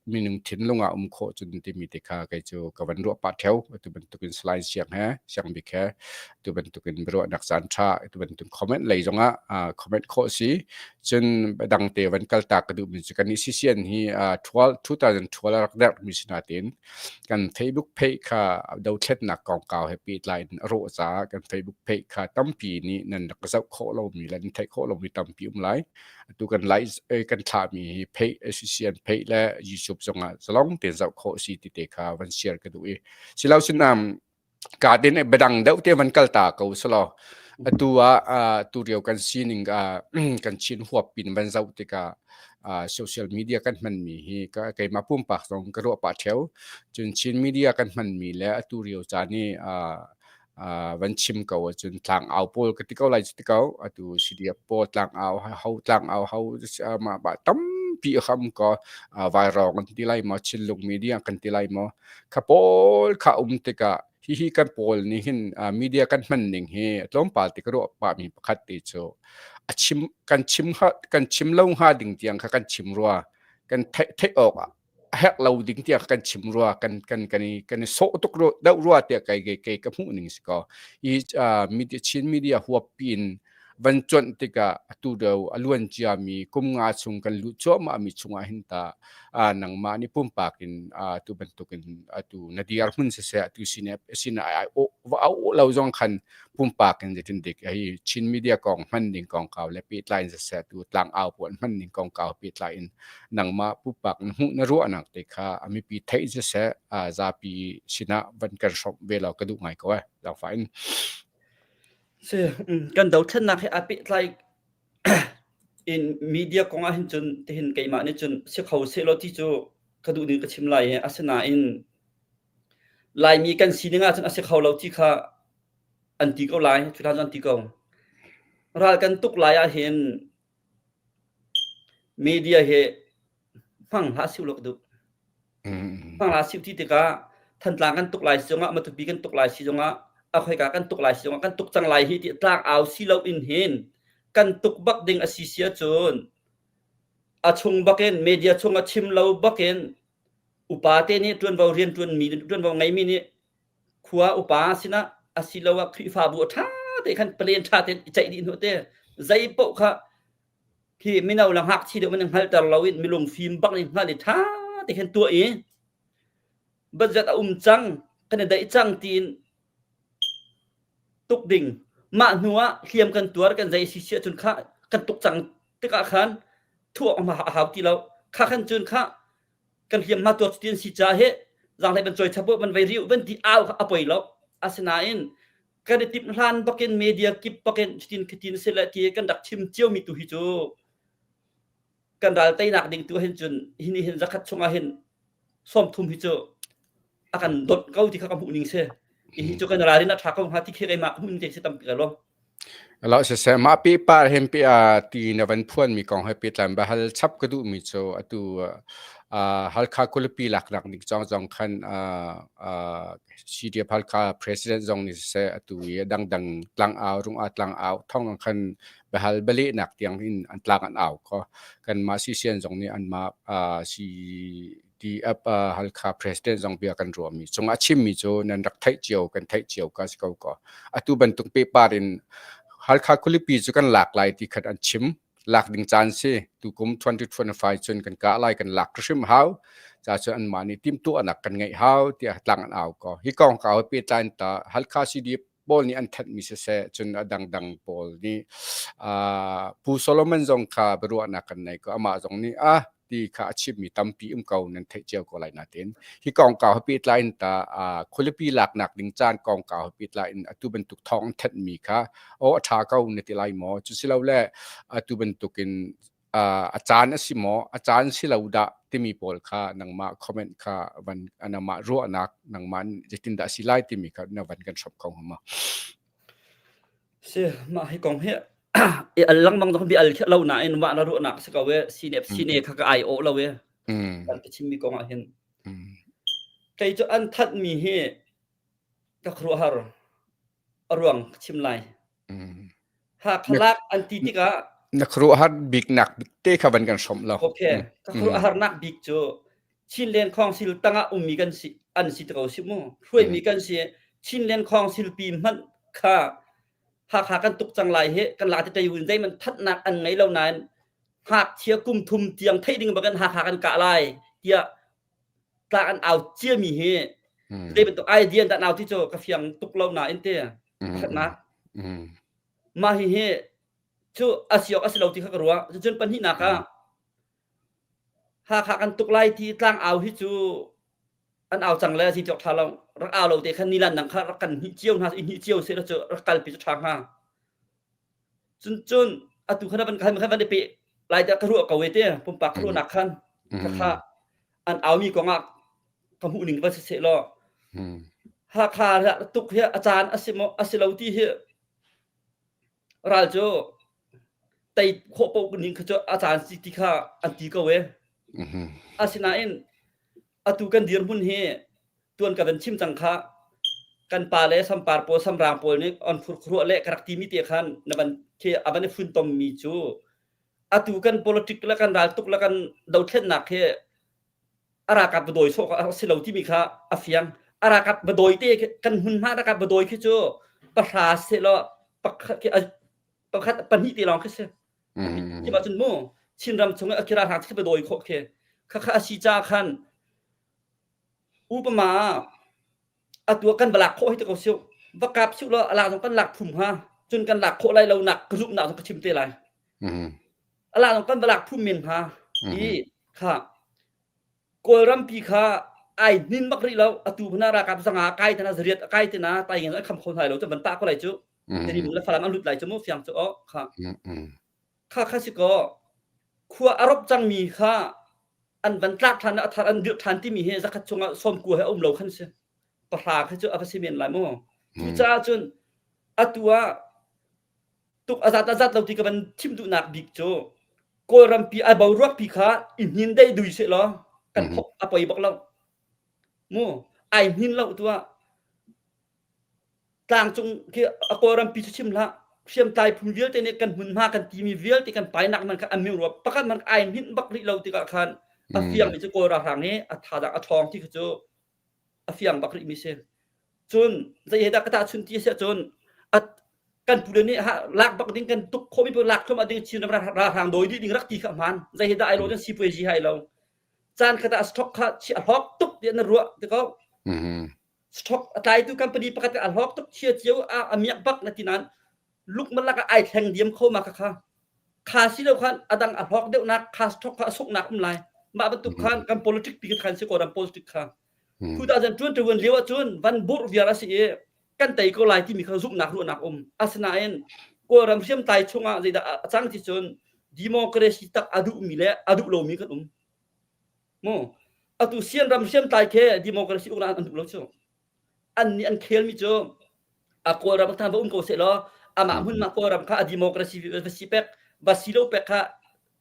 minung thinlung ah um khawh cun timi te kha kei cu ka van ruah pah ṭheo. Atu bantukin Salai Siang he Siang Bik he atu bantukin biaruahnak caan ṭha atu bantukin comment lei zongah comment khawh si. Cun dangte van kaltak ka duhmi cu kan i CCN hi 2012 a rak derhmi si nain kan Facebook page kha dothlennak kongkau he pehtlai in a rawh caah kan Facebook page kha tampi nih nan rak zoh khawh lomi le nan theih khawh lomi tampi um lai. Atu kan like kan thlahmi hi page CCN page le YouTube zongah zalong tein zoh khawh si ti te kha van share ka duh i silo sinam Ka din biadang deuh te van kal ta ko selaw atu ah tu rio kan sining kan Chin huap pin van zoh tikah social media kan hmanmi hi keimah pumpak zong ka ruah pah ṭheo. Cun Chin media kan hmanmi le atu rio caan i van chim ko ahcun tlangau pawl ka ti ko lai cu ti ko. Atu CDF pawl tlangau ho tlangau ho mah bah tampi a ham ko vairawng an ti lai maw Chinlung media kan ti lai maw Kha pawl kha um tikah hihi kan pawl nih hin media kan hman ning hi tlawmpal ti ka ruah pahmi pakhat te cu a chim kan chim kan chim lo hnga ding tiang kha kan chim rua kan theih theih awk a herh lo ding tiang kan chim rua kan kan kan i kan i sawh tuk ru deuh rua tiah kei kei kei ka hmuh ning si ko i media Chin media huap piin van cuanh tikah atu deuh a luan ciami kum nga chung kan luh cuahmahmi chungah hin ta nangmah nih pumpak in tu bantukin atu na dir hmun siseh atu sin sin ai va au lo zong khan pumpak in zeitin dik hi Chin media kong hman ding kongkau le pehtlai in siseh tu tlang au pawl hman ding kongkau pehtlai in nangmah pumpak na hmuh na ruahnak te kha a mipi theih siseh zapi sinah van kan hrawmh ve law ka duh ngai ko eh langfa in Si, kan dothlennak he aa pehtlai in media kong ah hin cun tihin keimah nih cun si kho sehlaw ti cu ka duh ning ka chim lai i asinain Laimi kan sining ahcun a si kho lo ti kha an ti ko lai, cu hlan cu an ti ko. Ral kan tuk lai ahhin. Media hi hmang hlah siu law ka duh. Hmang hlah siu ti tikah Thantlang kan tuk lai si zongah Matupi kan tuk lai si zongah a khoika kan tuk lai si zongah kan tuk cang lai hi ti tlang au si lo in hin kan tuk bak ding a si si ahcun a chung bakin media chung a chim lo bakin upa te nih ṭuanvo rian ṭuanmi ṭuanvo ngeimi nih khua upa sinah asiloah Khrihfabu a ṭha te khan palen ṭha tein i ceih dih hnu te zei paoh kha khi mino le ngakchi deuh man hngalter lo in milung fim bak in hngal i ṭha te khan tuah i budget a um cang kan i daih cang tiin tuk ding mah hnu ah hliam kan tuar kan zei si si ahcun kha kan tuk cang tikah khan thuah a hau ti lo kha khan cun kha kan hliamhma tuar cuti an si caah hi zaanghlei van cawi chap van vei riu van ti au kha a poi lo asinain kan i timh hlan bakin media kip bakin cutin khitin si le ti kan rak chim cio mi tu hi cu kan ral teinak ding tu hin cun hini hin zakhat chungah hin 30 hi cu a kan dot ko ti kha ka hmuh ning si hi cu kan ralrin a ṭha ko hnga ti khi keimah ka hmuh ning te si tampi ka lawm Lo siseh mah pehpar hin pi ti na van phuan mi kong he pehtlai in hal chap ka duh mi cu atu Halkha khualipi laknak ning cong zong khan CDF Halkha president zong nih siseh atu i dangdang tlangau rungah tlangau thong khan biahal bialehnak tiang in an tlang an au ko. Kanmah CCN zong nih anmah si ti Halkha president zong bia kan ruahmi cungah chimmi cu nan rak theih cio kan theih cio ka si ko ko. Atu bantuk pehpar in Halkha khualipi cu kan lak lai ti khat an chim. Lak ding caan si. Tukum 2025 cun kan kah lai kan lak hrim hau. Ca cun anmah nih timhtuahnak kan ngeih hau tiah tlang an au ko. Hi kong ka pehtlai ta Halkha CDF pawl nih an thanhmi siseh cun a dangdang pawl nih Pu Solomon zong kha biaruahnak kan nei ko amah zong nih ah ti kha a chimmi tampi um ko nan theih cio ko lai natin hi kongkau he pehtlai in ta khualipi laknak ding caan kongkau he pehtlai in atu bantuk thawng an thanhmi kha aw a ṭha ko na ti lai maw cu si lo le atu bantukin a caan a si maw a caan si lo dah timi pawl kha nangmah comment kha van nangmah ruahnak nangmah zeitindah si lai timi kha na van kan hrawm ko hnga ma Si mah hi kong hi i al lengmang zong bi al khe lo nain mah na ruahnak si ko e CNF CNA kha ka ai awh lo e kan ka chimmi kong ah hin kei cu an thatmi hi ka khuaruahhar a ruang ka chim lai Hakhalak an ti tikah na khuaruahhar bik nak te kha van kan hrawmh lo. Okay, ka khuaruahharnak bik cu Chinland Council tangah ummi kan si an si te ko si mu. Hruaimi kan si Chinland Council pi hmanh kha Hakha kan tuk cang lai hi kan la te tei win zeiman thatnak an ngei lo nain ngakchia kum thum tiang theih ding bakin Hakha kan kah lai tiah tla an au ciami hi zei bantuk idea dah nau ti cu ka fiang tuk lo nain te pakhatnak mah hi hi cu a si awk a si lo ti kha ka ruah cucun pahnihnak ah Hakha kan tuk lai ti tlang au hi cu an au cang le si cawk tha lo rak au lo te khan nilan dang kha rak kan hnih cio hna i hnih cio se cu rak kalpi cu tha hnga Cun cun atu khan van khan van i pe lai tiah ka ruah ko e te pumpak ka ruahnak khan khakha an aumi kong ah ka hmuh ning va si seh law Hakha tuk hi a caan a si maw a si lo ti hi ral cu tei khawh paoh ning kha cu a caan si ti kha an ti ko e. Asinain atu kan dirhmun hi tuan ka van chim cang kha kan pa le sampar pawl samrang pawl nih on phurkhruah le ka rak timi te khan na van khi a van i funtom mi cu atu kan politic le kan raltuk le kan dothlennak hi a ralkap va dawi sawh a si lo timi kha a fiang a ralkap va dawi te kan hmunhma ralkap va dawi khi cu pahra se law pakhat pakhat pahnih te lawng khi si khi ma cun mu Chinram chung i akira hna khi va dawi khawh khi kha kha a si ca khan Upama atu ah kan va lak khawh hi ti ko siu. Va kap siu law a lak zong kan lak phum hnga. Cun kan lak khawh lai lo nak ka zumhnak zong ka chim te lai. A lak zong kan va lak phum men hnga. I kha Kawlrampi kha ai hnin bak rih lo. Atu hna ralkap zanga kai tena zariat a kai tena tai ngin an kham kho hna lo cu van tah ko lai cu. Tedim le Falam an lut lai cu mu fiang cu o kha. Kha kha si ko khua a rop cangmi kha an van tlak ṭhan a thar an dirh ṭhan timi hi zakhat chungah 90 he a um lo khan si. Pahra khi cu a va si men lai mu. Cucaah cun atu ah tuk a zat a zat lo ti ka van chim duhnak bik cu. Kawlrampi a boruakpi kha i hnin dei dui seh law kan thok a poi bak lo. Mu ai hnin lo tuah tlangcung khi a Kawlrampi cu chim hlah hriamtlai phun vialte nih kan hmunhma kan timi vialte kan painak man kha an ming rua pakhat man ai hnin bak rih lo tikah khan a fiangmi cu Kawl ralhrang hi a thazaang a ṭhawng ti kha cu a fiang bak rihmi si. Cun zei he dah ka tahchun ti a si ahcun kan pule nih lak bak ding kan tuk khawhmi paoh lak thluahmah ding Chin ram ralhrang dawi dih ding rak ti kha a hmaan. Zei he dah ai lo cun sipuazi hai lo. Caan khat ah stock kha a hlawk tuk tiah na ruah ti ko. Stock a tlaitu company pakhat a hlawk tuk chia cio a miak bak na ti nain lukmalak ah ai thleng diam kho ma kha kha. Kha si lo khan adang a hlawk deuhnak kha stock kha a suknak um lai. Mah bantuk khan kan politic pi khan si ko ram politic kha. 2021 lio ahcun van burh viar a si i kan tei ko lai timi kha zumhnak ruahnak um. Asinain Kawlram hriamtlai chungah zeidah a cang ti cun democracy tak a duhmi le a duh lomi kan um. Mu atu Sian ram hriamtlai khi democracy uknak an duh lo cu. An nih an khelmi cu a Kawlram than va um ko seh law amah hmun mah Kawlram kha a democracy va si pek va si lo pek kha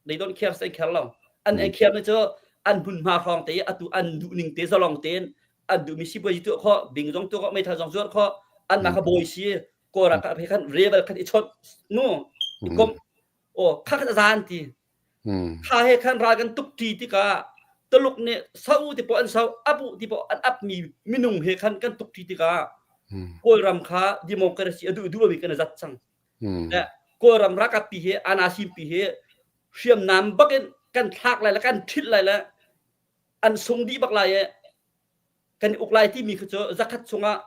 they don't care an care lo an mm. care mi cu an hmunhma hrawng te atu an duh ning te zalong tein an duhmi sipuazi tuah khawh bing zong tuah khawh meithal zong zuar khawh an mah kha bawi si kawra ka phe khan rebel khan i chawt nu i kom o kha khat zan ti kha he khan ral kan tuk ti tikah Tuluk nih sau ti po an sau apu ti po an ap mi minung he khan kan tuk ti tikah Kawlram kha democracy a duh duh mi kan zat cang Kawlram ralkap pi hi anasim pi hi hriamnam bak in kan thlak lai le kan ṭhit lai le an sung dih bak lai i kan i uk lai timi kha cu zakhat chungah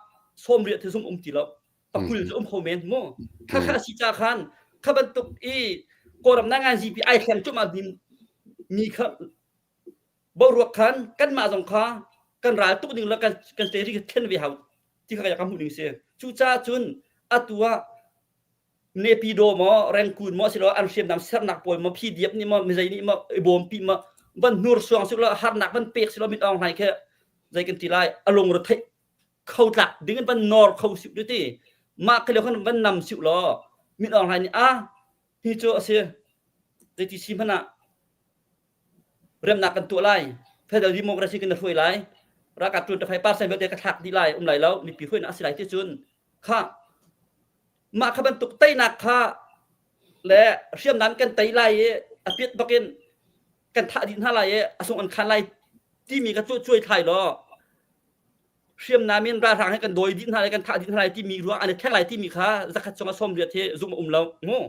sawmriah thi zung um ti lo pakul cu um kho men mu kha kha si ca khan kha bantuk i Kawlram nangan pi ai thleng cuahmah mi kha boruak khan kanmah zong kha kan ral tuk ding le kan kan steri thlen ve hau ti kha ka hmuh ning si cucaah cun atu ah Nepido maw Rangoon maw silo an hriamnam sernak pawl maw PDF nih maw mizei nih maw i bawmpi maw van hnur suang silo harnak van pek silo mit awng hlai khi zei kan ti lai a lungre theih kho tlak ding in van nor kho siu ti mah khi khan van nam siu law mit awng hlai nih a hi cu a si zeiti si hmanh ah Remnak kan tuah lai. Federal democracy kan hruai lai. Ralkap ṭuan tafai percent vialte ka thlak dih lai, um lai lo, mipi hruainak a si lai ti cun kha mah kha bantuk teinak kha le hriamnam kan tei lai i a piat bakin kan thah dih hna lai i a sung an khan lai timi kha cu cuai thlai law hriamnam in ralhrang he kan dawi dih hna lai kan thah dih hna lai timi ruang an i thleng lai timi kha zakhat chung ah 80 hi zumh a um lo mu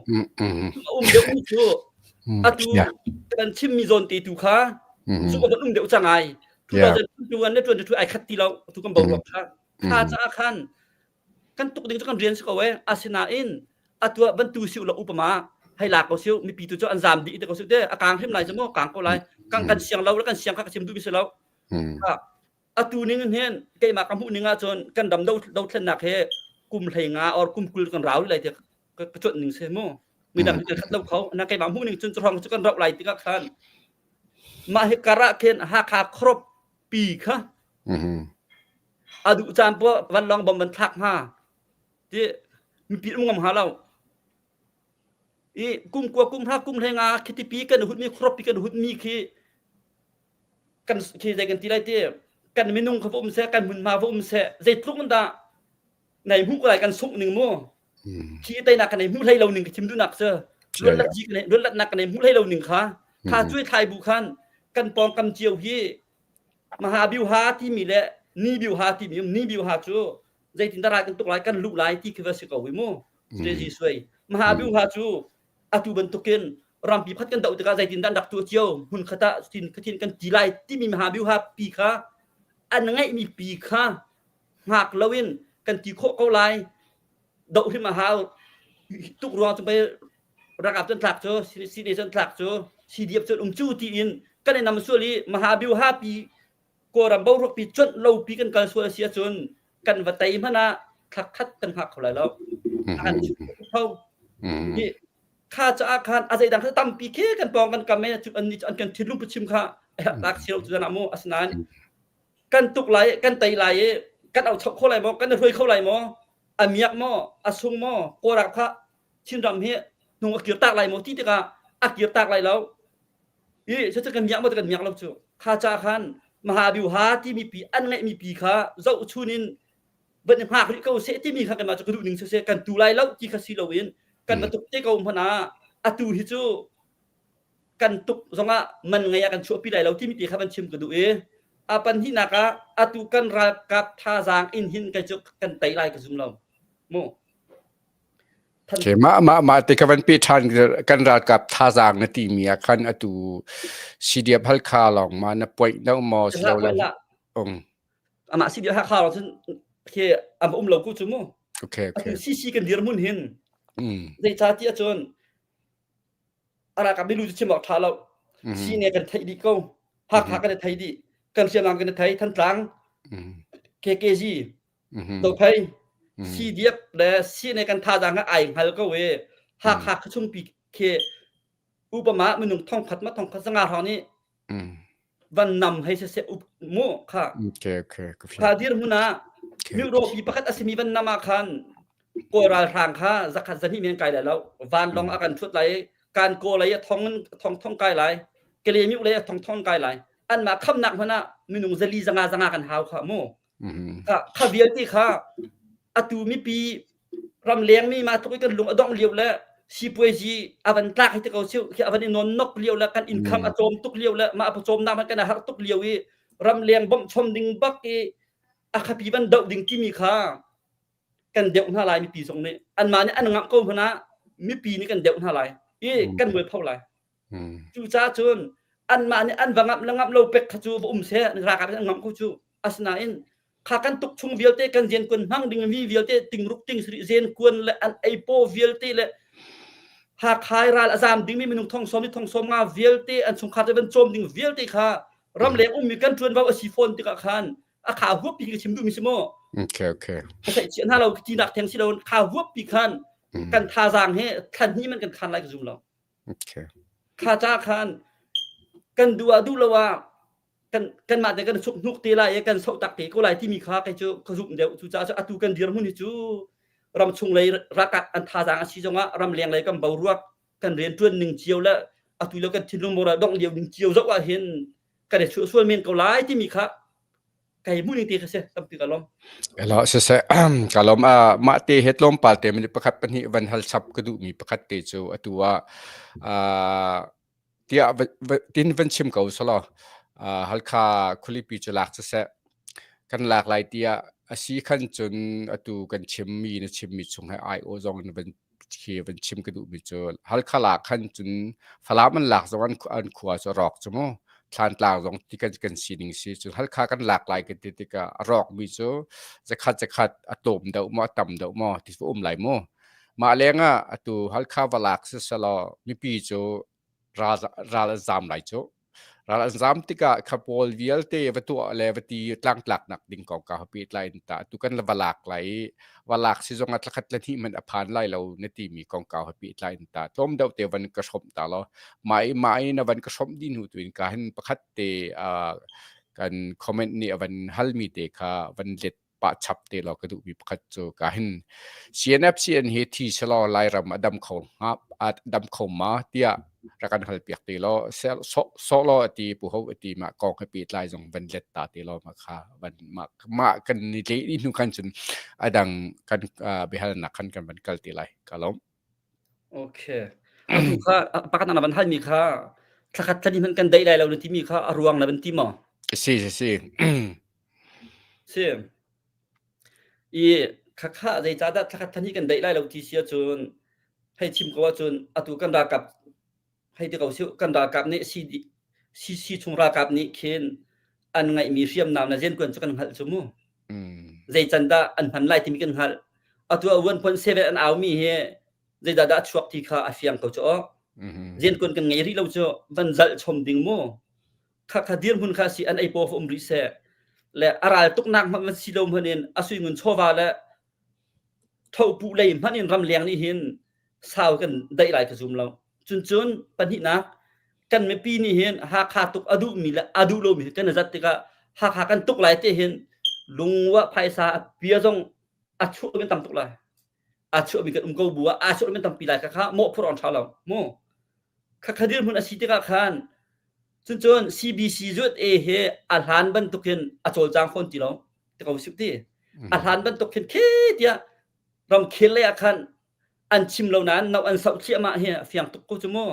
zumh a um deuh mi cu atu kan chimmi zawn te tu kha zumh a um deuh cang ai 2021 le 22 ai khat ti lo tu kan boruak kha kha caah khan kan tuk ding cu kan rian si ko e asinain atu ah bantu siu lo upama hei la ko siu mipi tu cu an zam dih te ko siu te a kang hrim lai cu mu kang ko lai kang kan siang lo kan siang kha ka chim duh mi si lo atu ning in hin keimah ka hmuh ning ahcun kan ram dothlennak hi kum hlei nga or kum 20 kan rau lai ti ka cuanh ning si mu midang kan khat lo kho na keimah hmuh ning cun cu cu kan rauh lai tikah khan mah hi kar ah khin Hakha khuarop pi kha a duh caan po vanlawng bom van thlak hnga ti mipi um ngam hnga lo i kum kua kum hra kum hlei nga khiti pi kan hut mi khuarop pi kan hut mi khi kan khi zei kan ti lai ti kan minung kha va um seh kan hmunhma va um seh zeitluk in dah nei hmuh ko lai kan sungh ning mu khi teinak kan nei hmuh hlei lo ning ka chim duhnak cu luatlat ji kan luatlatnak kan nei hmuh hlei lo ning kha kha cuai thlai bu khan kan pawngkam cio hi maha biuha timi le ni biuha timi um ni biuha cu zeitin dah ral kan tuk lai kan luh lai ti khi va si ko wi mu strategy suai maha biuha cu atu bantukin rampi phat kan doh tikah zeitindah an rak tuah cio hmun khat ah tin khatin kan ti lai timi mahabiuha pi kha an ngeihmi pi kha hngak loin kan ti khawh ko lai doh hrim a hau tuk ruang cu pei ralkap cun tlak cu CNA cun tlak cu CDF cun um cu tiin kan i nam sual i mahabiuha pi Kawlram boruak pi cuanh lo pi kan kal sual a si ahcun kan va tei hmanh ah thla khat kan hngak kho lai lo. Kan kho. Hi kha caah khan a zeidang kha tampi khi kan pawng kan kam e an nih an kan thinlung pu chim kha tak silo tu zan ah mu asinain kan tuk lai kan tei lai i kan au chok kho lai maw kan hruai kho lai maw a miak maw a sung maw kawlram kha Chinram hi hnung a kir tak lai maw ti tikah a kir tak lai lo. I cucu kan miak maw kan miak lo cu. Kha ca khan Mahabiuha timi pi an ngeihmi pi kha zohchun in van i hngak rih ko seh timi kha kanmah cu ka duh ning siseh kan tu lai lo ti kha si loin kan va tuk te ko hmanh ah atu hi cu kan tuk zongah man ngei ah kan chuahpi lai lo timi te kha van chim ka duh i a panhnihnak ah atu kan ralkap thazaang in hin kai cu kan tei lai ka zum lo mu. Okay, mah mah mah te ka van pe ṭhan kan ralkap thazaang na timi ah khan atu CDF Halkha lawng ma na point no maw silole um Amah CDF Halkha lawng cun khi am um lo ku cu mu. Okay, okay. Atu CC kan dirhmun hin. Zeicahtiah cun a ralkap milu cu chim awk ṭha lo. Sine kan theih dih ko. Hakha kan i thei dih. Kan hriamnam kan i thei. Thantlang, KKG, Zophei, CDF le CNA kan thazaang ah ai hngal ko i Hakha khuachungpi khi upama minung thongkhat ma thongkhat zanga hrawng nih van nam hei siseh up mu kha Okay, okay, ka kha dirhmun ah miuropi pakhat a simi van nam ah khan Kawl ralhrang kha zakhat zahnih men kai lai lo vanlawng a kan thut lai kan kaw lei a thong thong thong kai lai Kale lei a thong thong kai lai anmah khamnak hmanh ah minung zali zanga zanga kan hau kha mu Kha, kha vialte kha atu mipi ramleng mi mah tluk i kan lung a dongh lio le sipuazi a van tlak hi te ko siu khi a van i non nok lio le kan income a tlawm tuk lio le mah a pawcawmnak hmanh kan i harh tuk lio i ramleng bawmhchom ding bak i a khapi van doh ding timi kha kan deuh hna lai mipi zong nih anmah nih an ngamh ko hmanh ah mipi nih kan deuh hna lai i kan mualpho lai. Cucaah cun anmah nih an va ngamh le ngamh lo pek kha cu va um seh ralkap nih an ngamh ko cu. Asinain kha kan tuk chung vialte kan zenkuan hmang ding mi vialte tingruk ting sarih zenkuan le an eipaw vialte le Hakha ral a zam dingmi minung thong sawm ni thong sawm nga vialte an chungkhar te van cawm ding vialte kha ramleng ummi kan ṭuanvo a si fawn tikah khan a kha huap pi ka chim duhmi si mu. Okay, okay. Ka theih chiah hna lo tinak theng si lo kha huap pi khan kan thazaang he thlan hnih man kan khan lai ka zum lo. Okay. Kha ca khan kan duh ah duh lo ah kan kanmah te kan suk hnuk te lai i kan soh tak te ko lai timi kha kei cu ka zumh deuh cucaah cu atu kan dirhmun hi cu ramchung lei ralkap an thazaang a si zongah ramleng lei kan boruak kan rianṭuan ning cio le atu lio kan thinlung moral dongh lio ning cio zoh ah hin kan i chuah sual men ko lai timi kha kai hmuh ning te kha si tampi ka lawm. Elo siseh ka lawm a mah te he tlawmpal te minute pakhat pahnih van hal chap ka duhmi pakhat te cu atu ah tiah tin van chim ko selaw Halkha khualipi cu lak siseh kan lak lai tiah a si khan cun atu kan chimmi na chimmi chung he ai-aw zong in van khi van chim ka duhmi cu Halkha lak khan cun Falam an lak zong an an khua cu a rawk cu mu Thlantlang zong ti kan kan sining si cun Halkha kan lak lai kan ti tikah a rawkmi cu zakhat zakhat a tlawm deuh maw a tam deuh maw ti cu um lai mu mah lengah atu Halkha va lak siselaw mipi cu ral ral an zam lai cu Ral an zam tikah kha pawl vialte va tuah le va ti tlangtlaknak ding kongkau he pehtlai in tah tu kan va lak lai i va lak si zong ah thlakhat le hnih hmanh a phan lai lo na timi kongkau he pehtlai in tah tlawm deuh te van ka hrawmh ta law mah i mah i na van ka hrawmh dih hnu tu in ka hin pakhat te uh, kan comment nih a van halmi te kha van let pah chap te law ka duhmi pakhat cu ka hin CNFCN hi thi selaw Lairam a dam kho hnga a dam kho ma tiah rak kan hal piak te law sawh law ati pu ho ati ma kong he pehtlai zong van let ta te law ma kha van ma ma kan ni tle ni hnu khan cun adang kan biahalnak khan kan van kal te lai ka lawm Okay. Atu kha pakhat na van hal mi kha thlakhat thlani hman kan deih lai lo na timi kha a ruang na van ti maw? Si si si. Si. I khakha zeicahdah thlakhat thlani kan deih lai lo ti si ahcun hei chim ko ahcun atu kan ralkap hei ti ko si kan ralkap nih CC chung ralkap nih khin an ngeihmi hriamnam le riantuan cu kan hngalh cu mu. Zei can dah an hman lai timi kan hngalh. Atu ah 1.7 an aumi hi zeidah dah a chuak ti kha a fiang ko cu aw. Riantuan kan ngei rih lo cu van zalh chom ding mu. Kha kha dirhmun kha si an ei paw um rih seh. Le a ral tuknak hmanh van si lo hmanh in a suingun chawva le thopu lei hmanh in ramleng nih hin sau kan daih lai ka zum lo. Cuncun pahnihnak kan mipi nih hin Hakha tuk a duhmi le a duh lomi kan i zat tikah Hakha kan tuk lai te hin lungwa phaisa a pia zong a chuah mi tam tuk lai. A chuah mi kan um ko bu ah a chuah mi tampi lai kha kha mawh phurh on tha lo mu. Kha kha dirhmun a si tikah khan. Cuncun CBC USA hi a hlan bantukin a cawlcang fawn ti lo ti ko sip ti. A hlan bantuk khin khi tiah ramkhel lei ah khan an chim lo nain no an soh thliahmah hi a fiang tuk ko cu mu.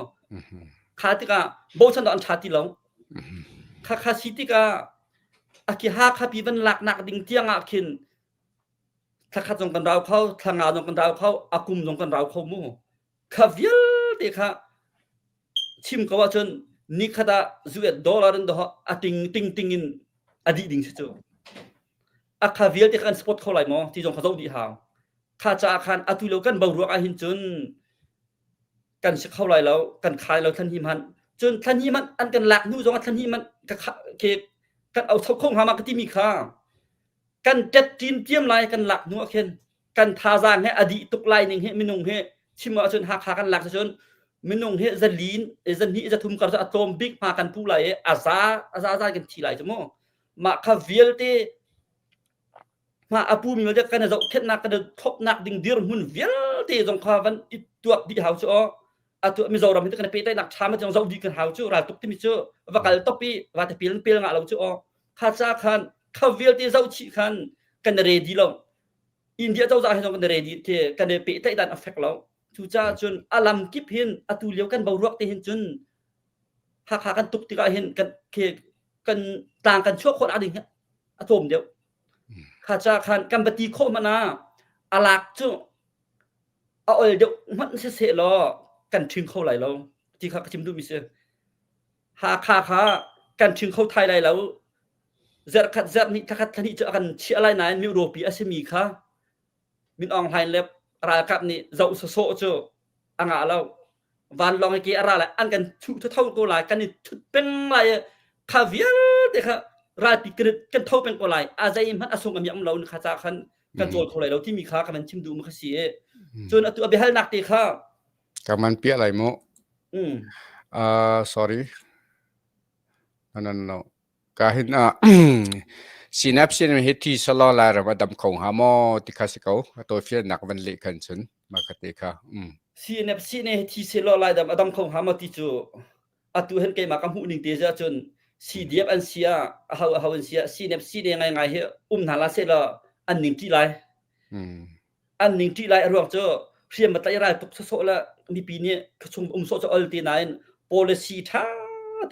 Kha tikah bochan an ṭha ti lo. Kha kha si tikah a ki ha kha pi van laknak ding tiang ah khin thlakhat zong kan rau kho, thlanga zong kan rau kho, a kum zong kan rau kho mu. Kha vialte kha chim ko ahcun nikhat ah US dollar in doh a ting ting ting in a dih ding si cu. A kha vialte kha kan support kho lai maw ti zong kha zoh dih hau. Kha caah khan atu lo kan boruak ah hin cun kan si kho lai lo, kan khai lo thlan hi hmanh. Cun thlan hi hmanh an kan lak hnu zong ah thlan hi hmanh ka ke kan au kho hnga ma ka timi kha kan tet ṭin tiam lai kan lak hnu ah khin kan thazaang he a dih tuk lai ning hi minung hi chim ahcun Hakha kan lak cun minung hi zalin zahnih zathum kar cu a tlawm bik hma kan pu lai i a za a za za kan thi lai cu mu mah kha vialte hma a pu mi vialte kan i zohkhenhnak kan i thlopnak ding dirhmun vialte zong kha van i tuak dih hau cu aw atu Mizoram hi kan pehtlaihnak ṭha ma zong zoh dih kan hau cu raltuk timi cu va kal top i va te pel pel ngah lo cu aw kha ca khan kha vialte zoh chih khan kan ready lo India cozah he zong kan ready te kan i pehtlaih dan a fek lo. Cucaah cun a lam kip hin atu lio kan boruak te hin cun Hakha kan tuk tikah hin kan kan tlang kan chuah khawh ding a tlawm deuh. Kha ca khan kan va ti khawh hmanh ah a lak cu a ol deuh hmanh siseh law kan ṭhing kho lai lo ti kha ka chim duhmi si. Hakha kha kan ṭhing kho thai lai lo. Zarhkhat zarhhnih thlakhat thlahnih cu a kan chiah lai nain miropi a simi kha Min Aung Hlaing le ralkap nih zoh sawsawh cu a ngah lo. Vanlawng ke a ra lai an kan thuh tho ko lai kan i thut peng lai i kha vialte kha ralpi kan kan tho peng ko lai a zeihmanh a sung a miam lo kha ca khan kan cawl kho lai lo timi kha kan chim duh mu kha si i cun atu a biahalnak te kha ka man piah lai mu sorry no no no Ka hin ah Synapse hi thi selaw Lairam a dam kho hnga maw ti kha si ko. A tawifiannak van leh khan cun mah kha te kha. CNFC nih thi selaw Laidam a dam kho hnga maw ti cu atu hen keimah ka hmuh ning te cu ahcun CDF an si ah aho aho an si ah CNFC ne ngaingai hi um hna la seh law an ning ṭih lai. An ning ṭih lai a ruang cu hriam a tlaih ral tuk sawsawh le mipi nih khuachung um sawh cu ol te nain policy ṭha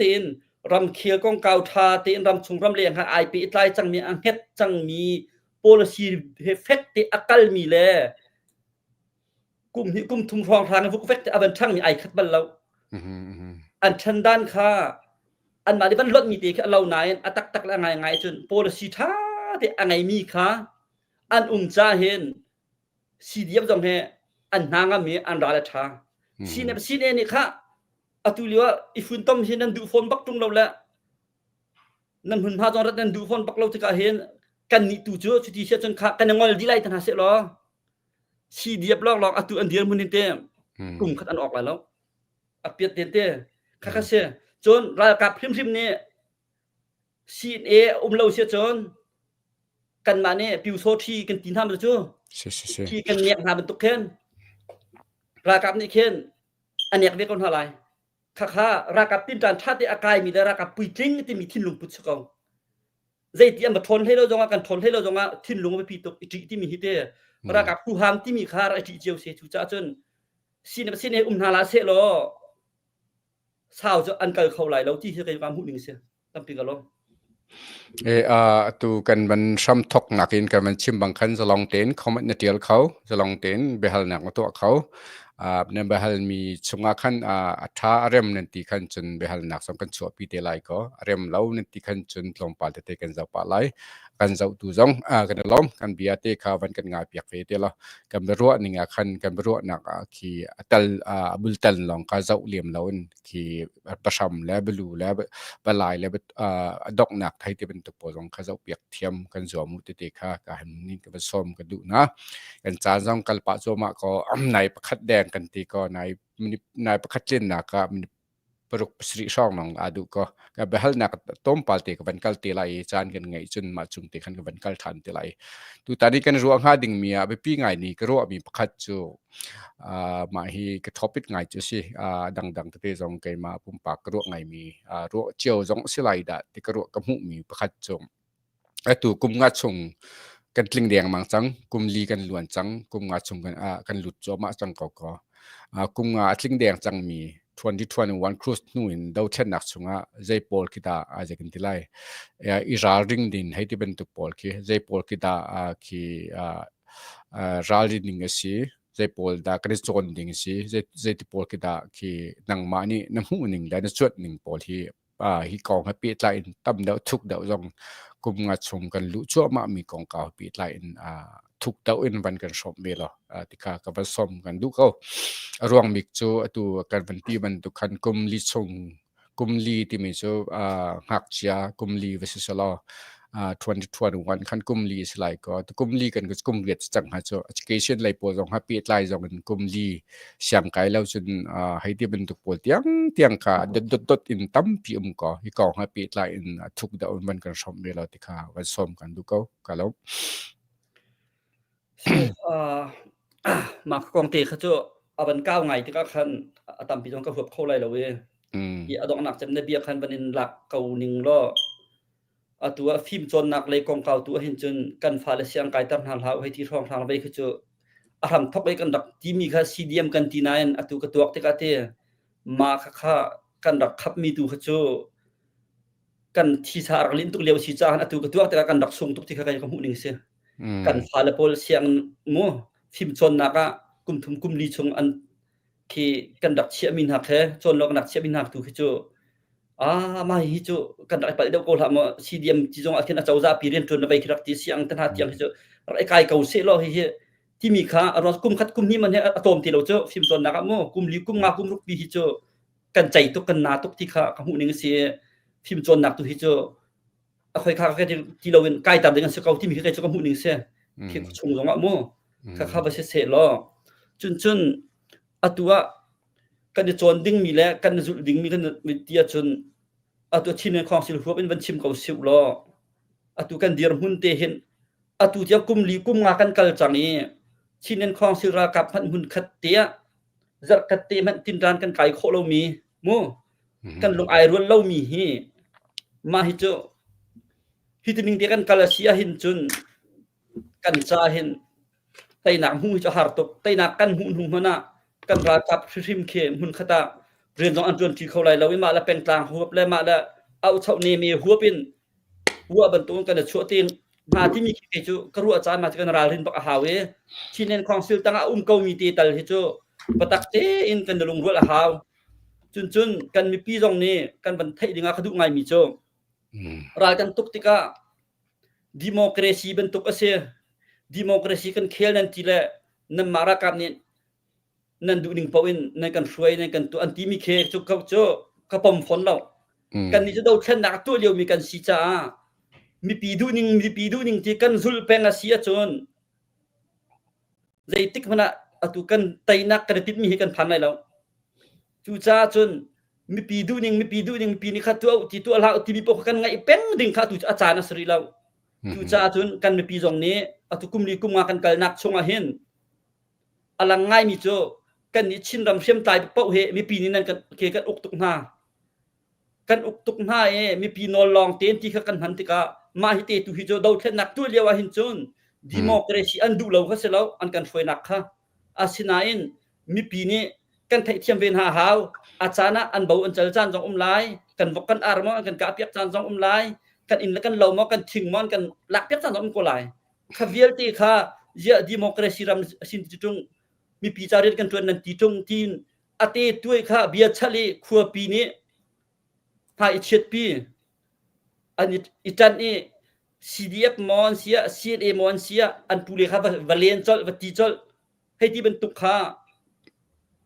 tein ramkhel kongkau ṭha tein ramchung ramleng he ai pehtlai cangmi a hnget cangmi policy he fek te a kalmi le kum hnih kum thum hrawng hrang vuk vek te a van ṭhangmi ai khat bal lo. An ṭhan dan kha anmah nih van lonh mi te khi a lo nain a taktak le a ngaingai cun policy ṭha te a ngeimi kha an um ca hin CDF zong he an hna ngam i an ral a ṭha. CNF CNA nih kha atu lio ah i funtom hi nan duh fawn bak ṭung lo le nan hmunhma zong rat nan duh fawn bak lo tikah hin kan nih tu cu cuti sia cun kha kan i ngol dih lai te hna seh law CDF lawnglawng atu an dirhmun hin te kum khat an awk lai lo a piat den te kha kha si cun ralkap hrimhrim nih CNA um lo sia cun kanmah nih pyusawṭhi kan ti hna maw cu thi kan nek hna bantuk khin ralkap nih khin a nek ve ko hna lai khakha ralkap tinṭan ṭha te a kaimi le ralkap puitling timi thinlung put si ko zeiti an va ṭhawn hlei lo zongah kan ṭhawn hlei lo zongah thinlung a biapi tuk i ṭih timi hi te ralkap huham timi kha rak i ṭih cio si cucaah cun sin sin um hna la seh law sau cu an kal kho lai lo ti hi keimah hmuh ning si tampi ka lawm. E atu kan van hram thok nakin kan van chim bang khan zalong tein comment na tial kho zalong tein biahalnak na tuah kho na biahal mi chungah khan a tha a rem nan ti khan cun biahalnak zong kan chuahpi te lai ko a rem lo nan ti khan cun tlawmpal tete kan zoh pah lai kan zohtu zong kan i lawm kan bia te kha van kan ngai piak ve te lo kan biaruah ning ah khan kan biaruahnak ah khi a tal a bultan lawng kha zoh liam lo in khi pahram le balu le balai le a donghnak thei ti bantuk pawl zong kha zoh piak thiam kan zuam mu tete kha ka han ning ka van sawm ka duh na kan caan zong kal pah cuahmah ko nai pakhat deng kan ti ko nai nai pakhat tlinnak ah minute. paruk pasarih hrawng lawng aa duh ko. Ka biahalnak tlawmpal te ka van kal te lai i caan kan ngeih cun mah cung te khan ka van kal ṭhan te lai. Tutan i kan ruah hnga dingmi ah biapi ngai ni ka ruahmi pakhat cu uh, mah hi ka topic ngai cu si. Uh, dangdang tete zong keimah pumpak ka ruah ngaimi uh, ruah cio zong si lai dah ti ka ruah ka hmuhmi pakhat cu Atu kum nga chung kan tling dengmang cang. Kum li kan luan cang. Kum nga chung kan, ah, kan lut cuahmah cang ko ko. Ah, kum nga a tling deng cangmi 2021 cruise hnu in dothlennak chungah zei pawl khi dah ah, zei kan ti lai. Eh, i ralring din hei ti bantuk pawl khi zei pawl khi dah ah, khi ah, ah, ralrin ding a si. Zei pawl dah kan i cawn ding a si. Zei, zei ti pawl khi dah khi nangmah nih na hmuh ning le na cuanh ning pawl hi hi kong he pehtlai in tam deuh thuk deuh zong kum nga chung kan luh cuahmah mi kongkau he pehtlai in thuk deuh in van kan hrawmh ve law tikha ka van sawm kan duh ko. A ruang bik cu atu kan van ti bantuk khan kum li chung kum li timi cu ngakchia kum li va si selaw 2021 khan kum li si lai ko kum li kan kum riat cang ha cu education lei pawl zong ha pehtlai zong in kum li siang kai lo cun hei ti bantuk pawl tiang tiang kha dot dot dot in tampi um ko hi kong ha pehtlai in thuk deuh in van kan hrawmh ve lo ti kha van sawm kan duh ko ka lo. Mah kong te kha cu a van kau ngai tikah khan a tampi zong ka huap kho lai lo i i a donghnak cem na bia khan van in lak ko ning law atu ah fimcawnnak lei kongkau tu ahhin cun kan fale siang kaiter hna hlah u hei ti hrawnghrang vei khi cu a hram thok i kan rak timi kha CDM kan ti nain atu ka tuak tikah te mah kha kha kan rak khapmi tu kha cu kan thisa a rak linh tuk lio si caah atu ka tuak tikah kan rak sung tuk ti kha ka hmuh ning si. Kan fale pawl siang mu fimcawnnak ah kum thum kum li chung an khi kan rak chiahmi hna khe cawn lo kan rak chiahmi hna tu khi cu ah mah hi cu kan rak i palh deuh ko hlah maw CDM ti zong ah khin a cozah pi rian ṭuan na vei khi rak ti siang te hna tiang hi cu rak i kai ko seh law hihi timi kha a ruang kum khat kum hnih man hi a tlawm ti lo cu fimcawnnak ah mu kum li kum nga kum ruk pi hi cu kan cei tuk kan na tuk ti kha ka hmuh ning a si fimcawnnak tu hi cu a khoi kha ka ti lo in kai tar ding an si ko timi khi kei cu ka hmuh ning si khi chung zong ah mu kha kha va si seh law cun cun atu ah kan i cawn dingmi le kan i zulh dingmi kan ti ahcun atu Chinland Council huap in van chim ko siu law atu kan dirhmun te hin atu tiang kum li kum nga kan kal cang i Chinland Council ralkap hmanh hmun khat te ah zarh khat te hmanh tinṭan kan kai khawh lomi mu kan lung ai rual lomi hi mah hi cu hi tining te kan kal a si ahhin cun kan ca hin teinak hmuh hi cu a har tuk. Teinak kan hmuh hnu hmanh ah kan ralkap hrimhrim khi hmunkhat ah rian zong an ṭuanṭi kho lai lo i mah le pengtlang huap le mah le auhchoh neme huap in ruah bantukin kan i chuah te hnga timi khi kei cu ka ruah caan ma cu kan ralrin bak a hau i Chinland Council tangah a um komi te tal hi cu biatak tein kan i lungrual a hau. Cun cun kan mipi zong nih kan van theih dingah ka duh ngaimi cu ral kan tuk tikah Democracy bantuk a si. Democracy kan khel nan ti le nanmah ralkap nih nan duhning paoh in nan kan hruai nan kan tuah an timi khi cu cu ka pom fawn lo. Kannih cu dothlennak a tuah liomi kan si caah mipi duhning mipi duhning ti kan zulh peng a si ahcun zeitik hmanh ah atu kan teinak kan i tinhmi hi kan phan lai lo. Cucaah cun mipi duhning mipi duhning mipi nih kha tuah u ti tuah hlah u timi paoh kha kan ngaih peng ding kha atu cu a caan a si rih lo. Cucaah cun kan mipi zong nih atu kum li kum nga kan kalnak chungah hin a lang ngaimi cu kannih Chinram hriamtlai paoh hi mipi nih nan kan ke kan uk tuk hna. Kan uk tuk hna i mipi nawl lawng tein ti kha kan hman tikah mah hi te tu hi cu dothlennak tuah lio ah hin cun democracy an duh lo kha si lo an kan hruainak kha. Asinain mipi nih kan theihthiam ve hna hau. A caan ah an bo an cal caan zong um lai, kan vok kan ar maw an kan kahpiak caan zong um lai, kan inn le kan lo maw kan thing maw an kan lakpiak caan zong um ko lai. Kha vialte kha ziah democracy ram sin ti ṭung mipi ca rian kan ṭuan nan ti ṭung tiin a te tuai kha bia chal i khuapi nih hna i chiatpi an i ṭanh i CDF maw an si ah CNA maw an si ah an pule kha va len colh va ti colh hei ti bantuk kha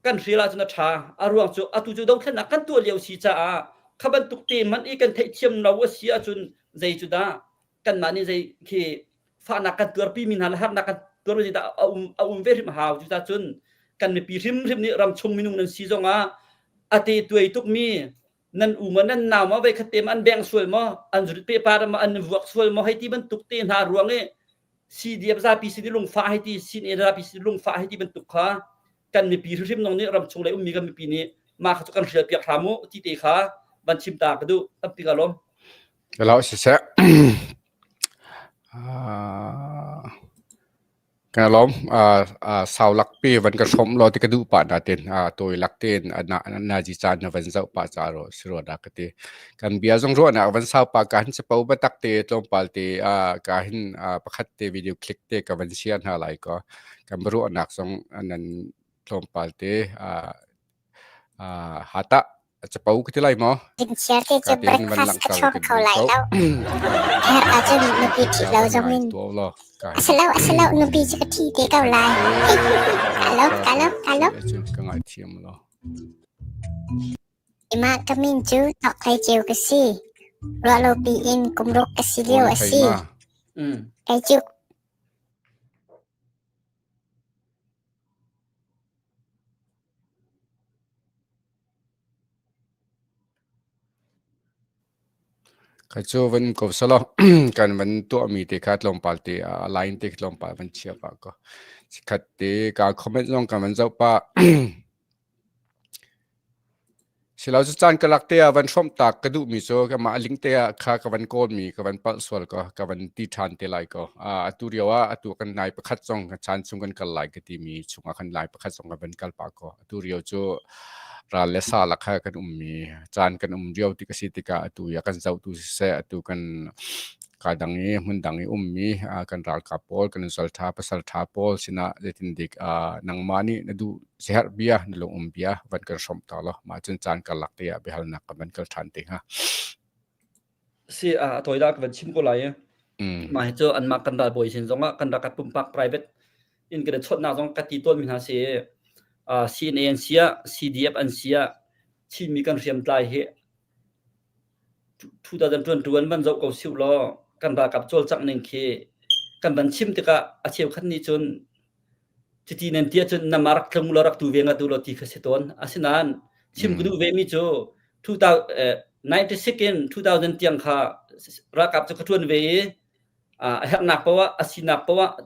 kan hrial ahcun a ṭha a ruang cu atu cu dothlennak kan tuah lio si caah kha bantuk te hmanh i kan theihthiam lo a si ahcun zei cu dah kanmah nih zei khi fahnak kan tuarpi mi hna le harnak kan tuarmi dah a um a um ve hrim a hau cucaah cun kan mipi hrimhrim nih ramchung minung nan si zongah a. A te tuai tukmi nan u maw nan nau maw voi khat te ma an beng sual maw an zut pe par maw an vuak sual maw hei ti bantuk te hna ruang i CDF zapi sin i lungfah hei ti sin e zapi sin lungfah hei ti bantuk kha kan mipi hrimhrim nong nih ramchung lei ummi kan mipi nih mah kha cu kan hrial piak hram u ti te kha van chim ta ka duh tampi ka lawm. Lau siseh. Ka lawm. Sau lakpi van ka hrawmh law ti ka duh pah nain tawi lak tein nazi caan na van zoh pah caah si rua dah ka ti. Kan bia zong ruahnak van sau pah ka hin capo biatak te tlawmpal te ka hin pakhat te video click te ka van share hna lai kaw kan biaruahnak zong nan tlawmpal te hatah capo ka ti lai maw? Dingchiar te Ka cu ti hin van breakfast a langhter chuak ka kho duh lai ko. lo. Herh ahcun nupi ṭhit lo zong in. Tuah law ka A si lo, a si lo, nupi cu ka ṭhi te ko lai. Ka lawm, ka lawm, ka lawm. Cun ka ngaithiam law. Imah ka min cu Tawk Hlei Ceu ka si. Ruahlopi in kum ruk ka si lio a si. Kei cu Kha cu van ko selaw kan van tuahmi te kha tlawmpal te a line te tlawmpal van chia pah ko. Chikkhat te ka comment zong kan van zoh pah. Silo cu caan ka lak te ah van hrawmh tak ka duhmi cu kamah a link te ah kha ka van kawlmi ka van palh sual ko ka van ti ṭhan te lai ko. Atu lio ah atu kan nai pakhat zong caan chung kan kal lai ka timi chungah khan lai pakhat zong ka van kal pah ko. Atu lio cu ral le sa lak kha kan ummi caan kan um lio ti ka si tikah atu i a kan zohtu siseh atu kan ka dang i hmun dang i ummi kan ralkap pawl kan zalṭha pasal ṭha pawl sinah zeitindik nangmah nih na duh siaherh bia na lung um bia van kan hrawmh ta law mah cun caan karlak te ah biahalnak kan van kal ṭhan te hnga. Si a tawi dah ka van chim ko lai i. Mah hi cu anmah kan ralbawi sin zongah kan rakat pumpak private in kan i chawnhnak zong ka ti tawnmi hna si. CNA an si ah, CDF an si ah, Chinmi kan hriamtlai hi 2022 an van zoh ko siu law kan ralkap cawlcangh ning khi kan van chim tikah a cheukhat nih cun cuti nan ti ahcun nama rak tlung law rak tu ve ngat u law ti kha si tawn. Asinain chim ka duh vemi cu 96 in 2000 tiang kha ralkap cu ka ṭuan ve i a herhnak poah a sinak poah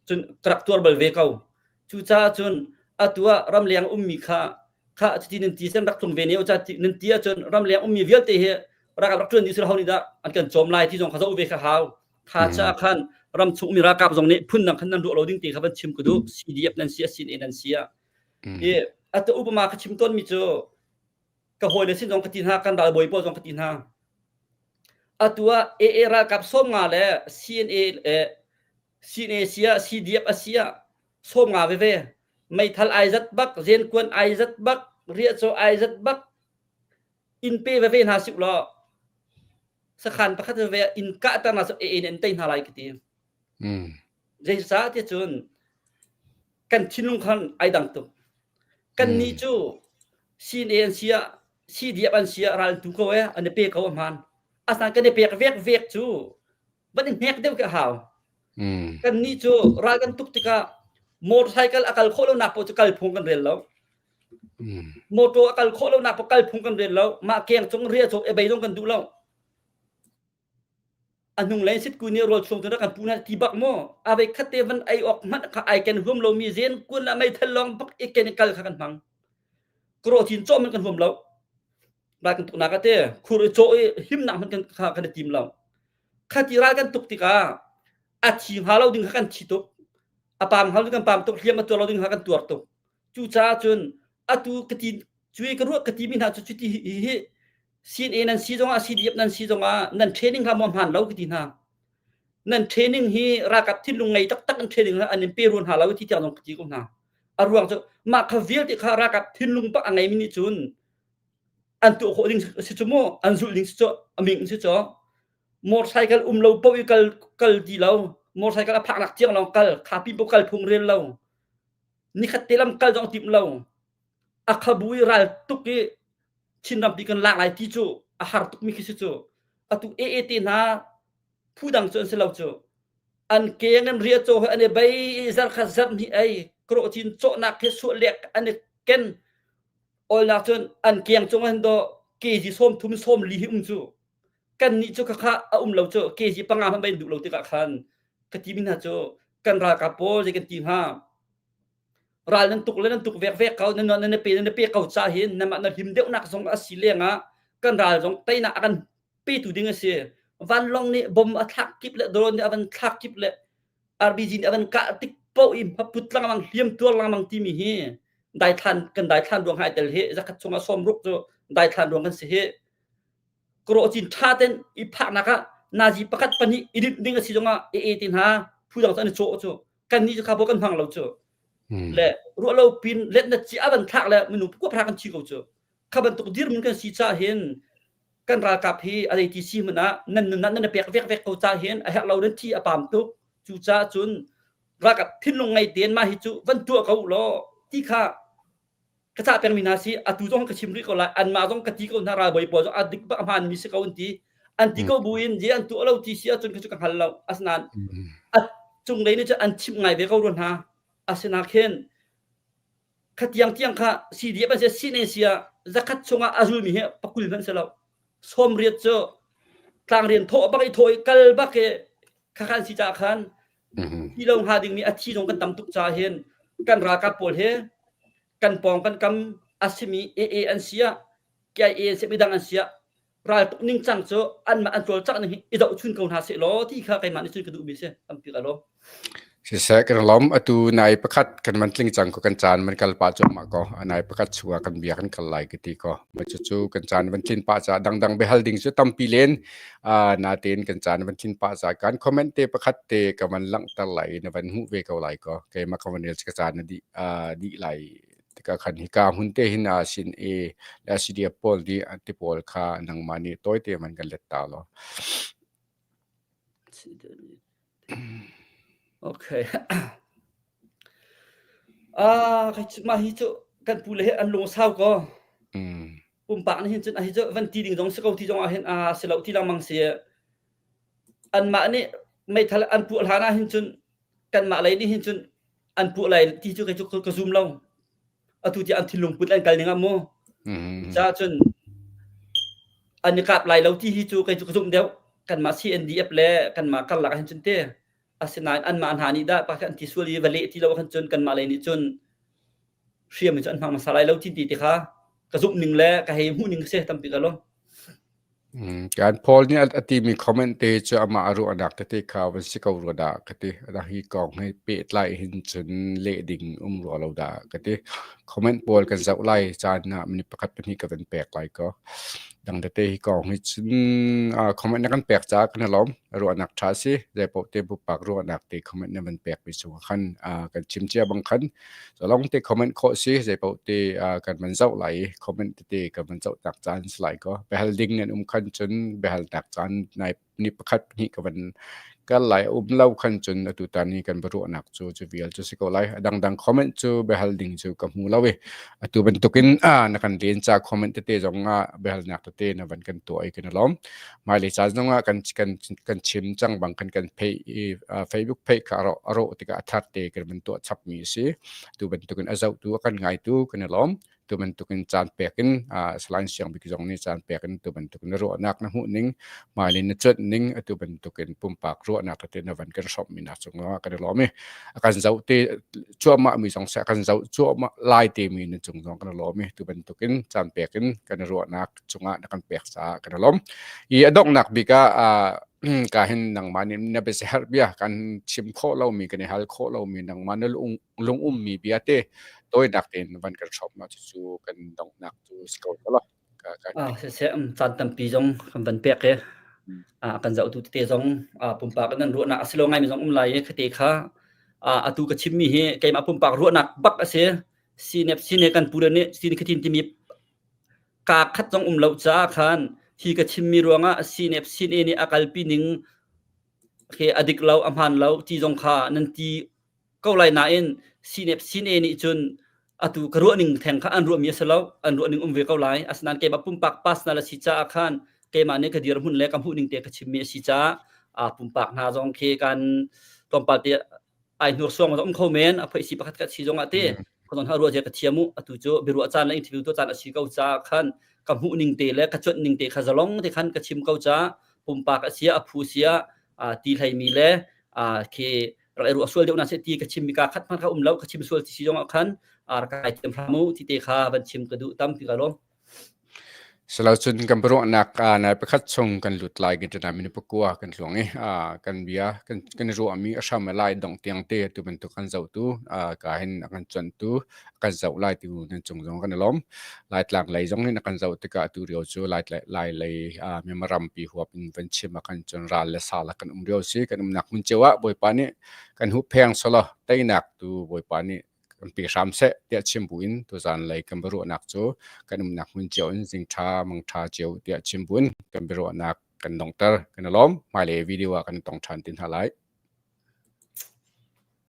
cun ka rak tuar bal ve ko. Cucaah cun atu ah ramleng ummi kha kha cuti nan ti sen rak tlung ve ne u ca nan ti ahcun ramleng ummi vialte hi ralkap rak ṭuan dih sila ho nih dah an kan cawm lai ti zong kha zoh ve kha hau. Kha caah khan ramchung mi ralkap zong nih phundang khan nan ruah lo ding ti kha van chim ka duh. CDF nan si a CNA nan si ah. I atu upama ka chim tawnmi cu ka hawile sin zong ka ti hna kan ralbawi pawl zong ka ti hna. Atu ah AA ralkap 50 le CNA le CNA si ah CDF a si ah 50 veve meithal ai zat bak zenkuan ai zat bak riahcaw ai zat bak in pe veve hna sik law sakhan pakhat veve in kahter hna AA in tei hna lai ka ti. Zeicah ti cun kan thinlung khan ai dang tuk. Kan nih cu CNA an si ah CDF an si ah ral tu ko e an i pe ko a hmaan. Asinain kan i pek vek vek cu van i hnek deuh khi a hau. Kan nih cu ral kan tuk tikah motorcycle a kal khawh lonak paoh cu kal phung kan rel lo. Motor a kal khawh lonak paoh kal phung kan rel lo. Mah keng cung ria cawk e bei zong kan duh lo. A hnunglei sitku nih rawl chuang cu rak kan pu hna ti bak maw? A vei khat te van ei awk hmanh kha ai ken huam lomi zen kun le meithal lawng bak i ken i kal kha kan hmang. Kawrawh cin cawh hmanh kan huam lo. Ral kan tuknak ah te khur i cawh i himnak hmanh kan kha kan i tim lo. Khati ral kan tuk tikah a thi hnga lo ding kha kan thi tuk. A pam hnga lo ding kan pam tuk, hliam a tuar lo ding kha kan tuar tuk. Cucaah cun atu ka ti cui ka ruah ka timi hna cu cuti hi hi CNA nan si zongah CDF nan si zongah nan training hla maw hmaan lo ka ti hna. Nan training hi ralkap thinlung ngei taktak in training an in pe run hna lo ti tiang zong ka ti ko hna. A ruang cu mah kha vialte kha ralkap thinlung bak a ngeimi nih cun an tuah khawh ding si cu mu an zulh ding si cu a ming si cu motorcycle um lo paoh i kal kal ti lo motorcycle a phaknak tiang lawng kal kha pi paoh kal phung rel lo nikhat te lam kal zong tim lo a khabu i ral tuk i Chin rampi kan lak lai ti cu a har tukmi khi si cu atu AA te hna phu dang cu an si lo cu an keng an ria caw he an i bei zarkhat zarh hnih ei krawh cin cawhnak he suah lek an i ken. Olnak cun an keng cung ah hin dawh kg 30 40 hi um cu. Kan nih cu khakha a um lo cu kg panga hmanh bai duh lo tikah khan ka ti mi hna cu kan ralkap pawl zei kan ti hnga ral nan tuk le nan tuk vek vek ko nan nan pe nan pe ko ca hin namah na him deuhnak zong a si lengah kan ral zong teinak a kan petu ding a si. Vanlawng nih bom a thlak kip le drone nih a van thlak kip le RPG nih a van kah tik paoh i hmaput lengmang hliam tuar lengmang timi hi daithlan kan daithlan ruang hai tel hi zakhat chungah sawmruk cu daithlan ruang kan si hi krawh cin tha ten i phaknak ah nazi pakhat pahnih i dinh ding a si zongah e e ti hna phu dang cu an i cawh cu kan nih cu kha bo kan hmang lo cu le ruah lo pin let na ci a van thlak le minung kuap kan thi ko cu kha bantuk dirhmun kan si ca hin kan ralkap hi a zeiti si hmanh ah nan nun ah nan i pek vek vek ko ca hin a herh lo nan thi a pam tuk. Cucaah cun ralkap thinlung ngei tein mah hi cu van tuah ko law ti kha ka cah pengmi hna si. Atu zong ka chim rih ko lai. Anmah zong ka ti ko hna ralbawi pawl zong a dik bak a hmaanmi si ko an ti. An ti ko buin je an tuah lo ti si ahcun kha cu ka hngal lo. Asinain a cunglei nih cun an chimh ngai ve ko rua hna. Asinain khin Kha tiang tiang kha CDF an si sine sia zakhat chungah a zulmi hi pakul hmanh si lo. Sawmriat cu tlangrian thawh bak i thawh i kal bak i kha khan si caah khan thi lo hnga dingmi a thi zong kan tam tuk caah hin kan ralkap pawl hi kan pawng kan kam a simi AA an si ah KIA an si midang an si ah raltuk ningcang cu anmah an cawlcangh ning hi i zohchun ko hna seh law ti kha keimah nih cun ka duhmi si tampi ka lawm. Siseh kan lawm atu nai pakhat kan man tling cang ko kan caan man kal pah cuahmah ko nai pakhat chungah kan bia kan kal lai ka ti ko ma cucu kan caan van tlin pah ca dangdang biahal ding cu tampi len natein kan caan van tlin pah ca kan comment te pakhat te ka van langhter lai na van hmuh ve ko lai ko keimah ka van rel ka caan na dih dih lai Tikah khan hika hmun te hin ah sin i le CDF pawl nih an ti pawl kha nangmah nih tawite man kan let ta law. Okay. Ah, mah hi cu kan pu le hi an lung sau ko. Pumpak nih hin cun a hi cu van ti ding zong si ko ti zong ah hin a si lo ti lengmang si. Anmah nih meithal an puah hlan ah hin cun kanmah lei nih hin cun an puah lai ti cu kei cu ka zum lo. Atu tiah an thinlung put an kal ning ah mu. Ca cun an i kap lai lo ti hi cu kei cu ka zumh deuh. Kanmah CNDF le kanmah karlak ah hin cun te. Asinain anmah hna nih dah pakhat an ti sual i va leh ti lo khan cun kanmah lei nih cun hriam cu an hmang hmasa lai lo ti ti kha ka zumh ning le ka hei hmuh ning si tampi ka lo. Kan Paul nih a timi comment te cu amah a ruahnak tete kha van si ko rua dah ka ti. Hi kong hi pehtlai hin cun leh ding um rua lo dah ka ti. Comment pawl kan zoh lai caan ah minute pakhat pahnih ka van pek lai ko. Dang tete hi kong hi cun comment na kan pek caah kan i lawm. Ruahnak ṭha si. Zeipaoh te pupak ruahnak te comment na van pek mi cungah khan kan chim cia bang khan Zalong te comment khawh si zeipaoh te kan van zoh lai i comment tete kan van zoh tak caan si lai ko. Biahal ding nan um khan cun biahal tak caan nai ni pakhat pahnih ka van kal lai um lo khan cun atu tan i kan biaruahnak cu cu vial cu si ko lai. A dangdang comment cu biahal ding cu ka hmu lo i atu bantukin na kan len ca comment tete zong ah biahalnak tete na van kan tuah i kan i lawm. Hmailei caan zongah kan kan kan chim cang bang kan kan phei i Facebook phei kha a rawh tikah a thar te kan van tuah chapmi a si. Tu bantukin a zohtu a kan ngaitu kan i lawm. Tu bantukin caan pek in Salai Siang Bik zong nih caan pek in tu bantukin na ruahnak na hmuh ning hmailei na cuanh ning atu bantukin pumpak ruahnak tete na van kan hrawmmi nak cungah kan i lawm i a kan zoh te cuahmah mi zong seh a kan zoh cuahmah lai te mi na cung zong kan i lawm i tu bantukin caan pek in kan i ruahnak cungah na kan pek caah kan i lawm. I a donghnak bik ah ka hin nangmah nih na biaherh bia kan chim khawh lomi kan i hal khawh lomi nangmah na lung lung ummi bia te tawinak tein van kan hrawm ma cucu kan donghnak cu si ko lo. Ah siseh caan tampi zong kan van pek i kan zohtu tete zong pumpak in an ruahnak a si lo ngaimi zong um lai i khate kha atu ka chimmi hi keimah pumpak ruahnak bak a si. Sinep sine kan pu le nih sine khatin timi kaa khat zong um lo caah khan hi ka chimmi ruangah CNF CNA nih a kalpi ning khi a dik lo a hmaan lo ti zong kha nan ti ko lai nain CNF CNA nih cun atu ka ruah ning theng kha an ruahmi a si lo an ruah ning um ve ko lai asinain keimah pumpak personal a si caah khan keimah nih ka dirhmun le ka hmuh ning te ka chimmi a si caah pumpak hna zong khi kan tlawmpal te ai hnursuang um kho men a phoisi pakhat khat si zong ah te. Khon ha ruah je ka thiam u. Atu cu biaruah caan le interview tu caan a si ko ca khan ka hmuh ning te le ka cuanh ning te kha zalong te khan ka chim ko ca pumpak a sia a phu sia ti hlei mi le khi rak i ruah sual deuh na se ti ka chim mi ka khat hmanh kha um lo ka chim sual ti si zong ah khan rak kai thiam hram u ti te kha van chim ka duh tampi ka lawm. Silocun kan biaruahnak nai pakhat chung kan lut lai kan ṭana minute pakua kan tluang i kan bia kan i ruahmi a hram lai dongh tiang te tu bantuk kan zohtu ka hin a kan cuanhtu a kan zoh lai tu nan cung zong kan i lawm. Laitlang lei zong hin a kan zoh tikah tu rio cu Lai lei Myanmar rampi huap in van chim ah khan cun ral le sal ah kan um rio si. Kan umnak hmun cio ah Bawipa nih kan huhpheng selaw teinak tu Bawipa nih kan pe hram seh tiah chim buin tuzan lei kan biaruahnak cu kan umnak hmun cio in zingṭha mangṭha cio tiah chim buin kan biaruahnak kan donghter. Kan i lawm. Hmailei video ah kan tong ṭhan ti hna lai.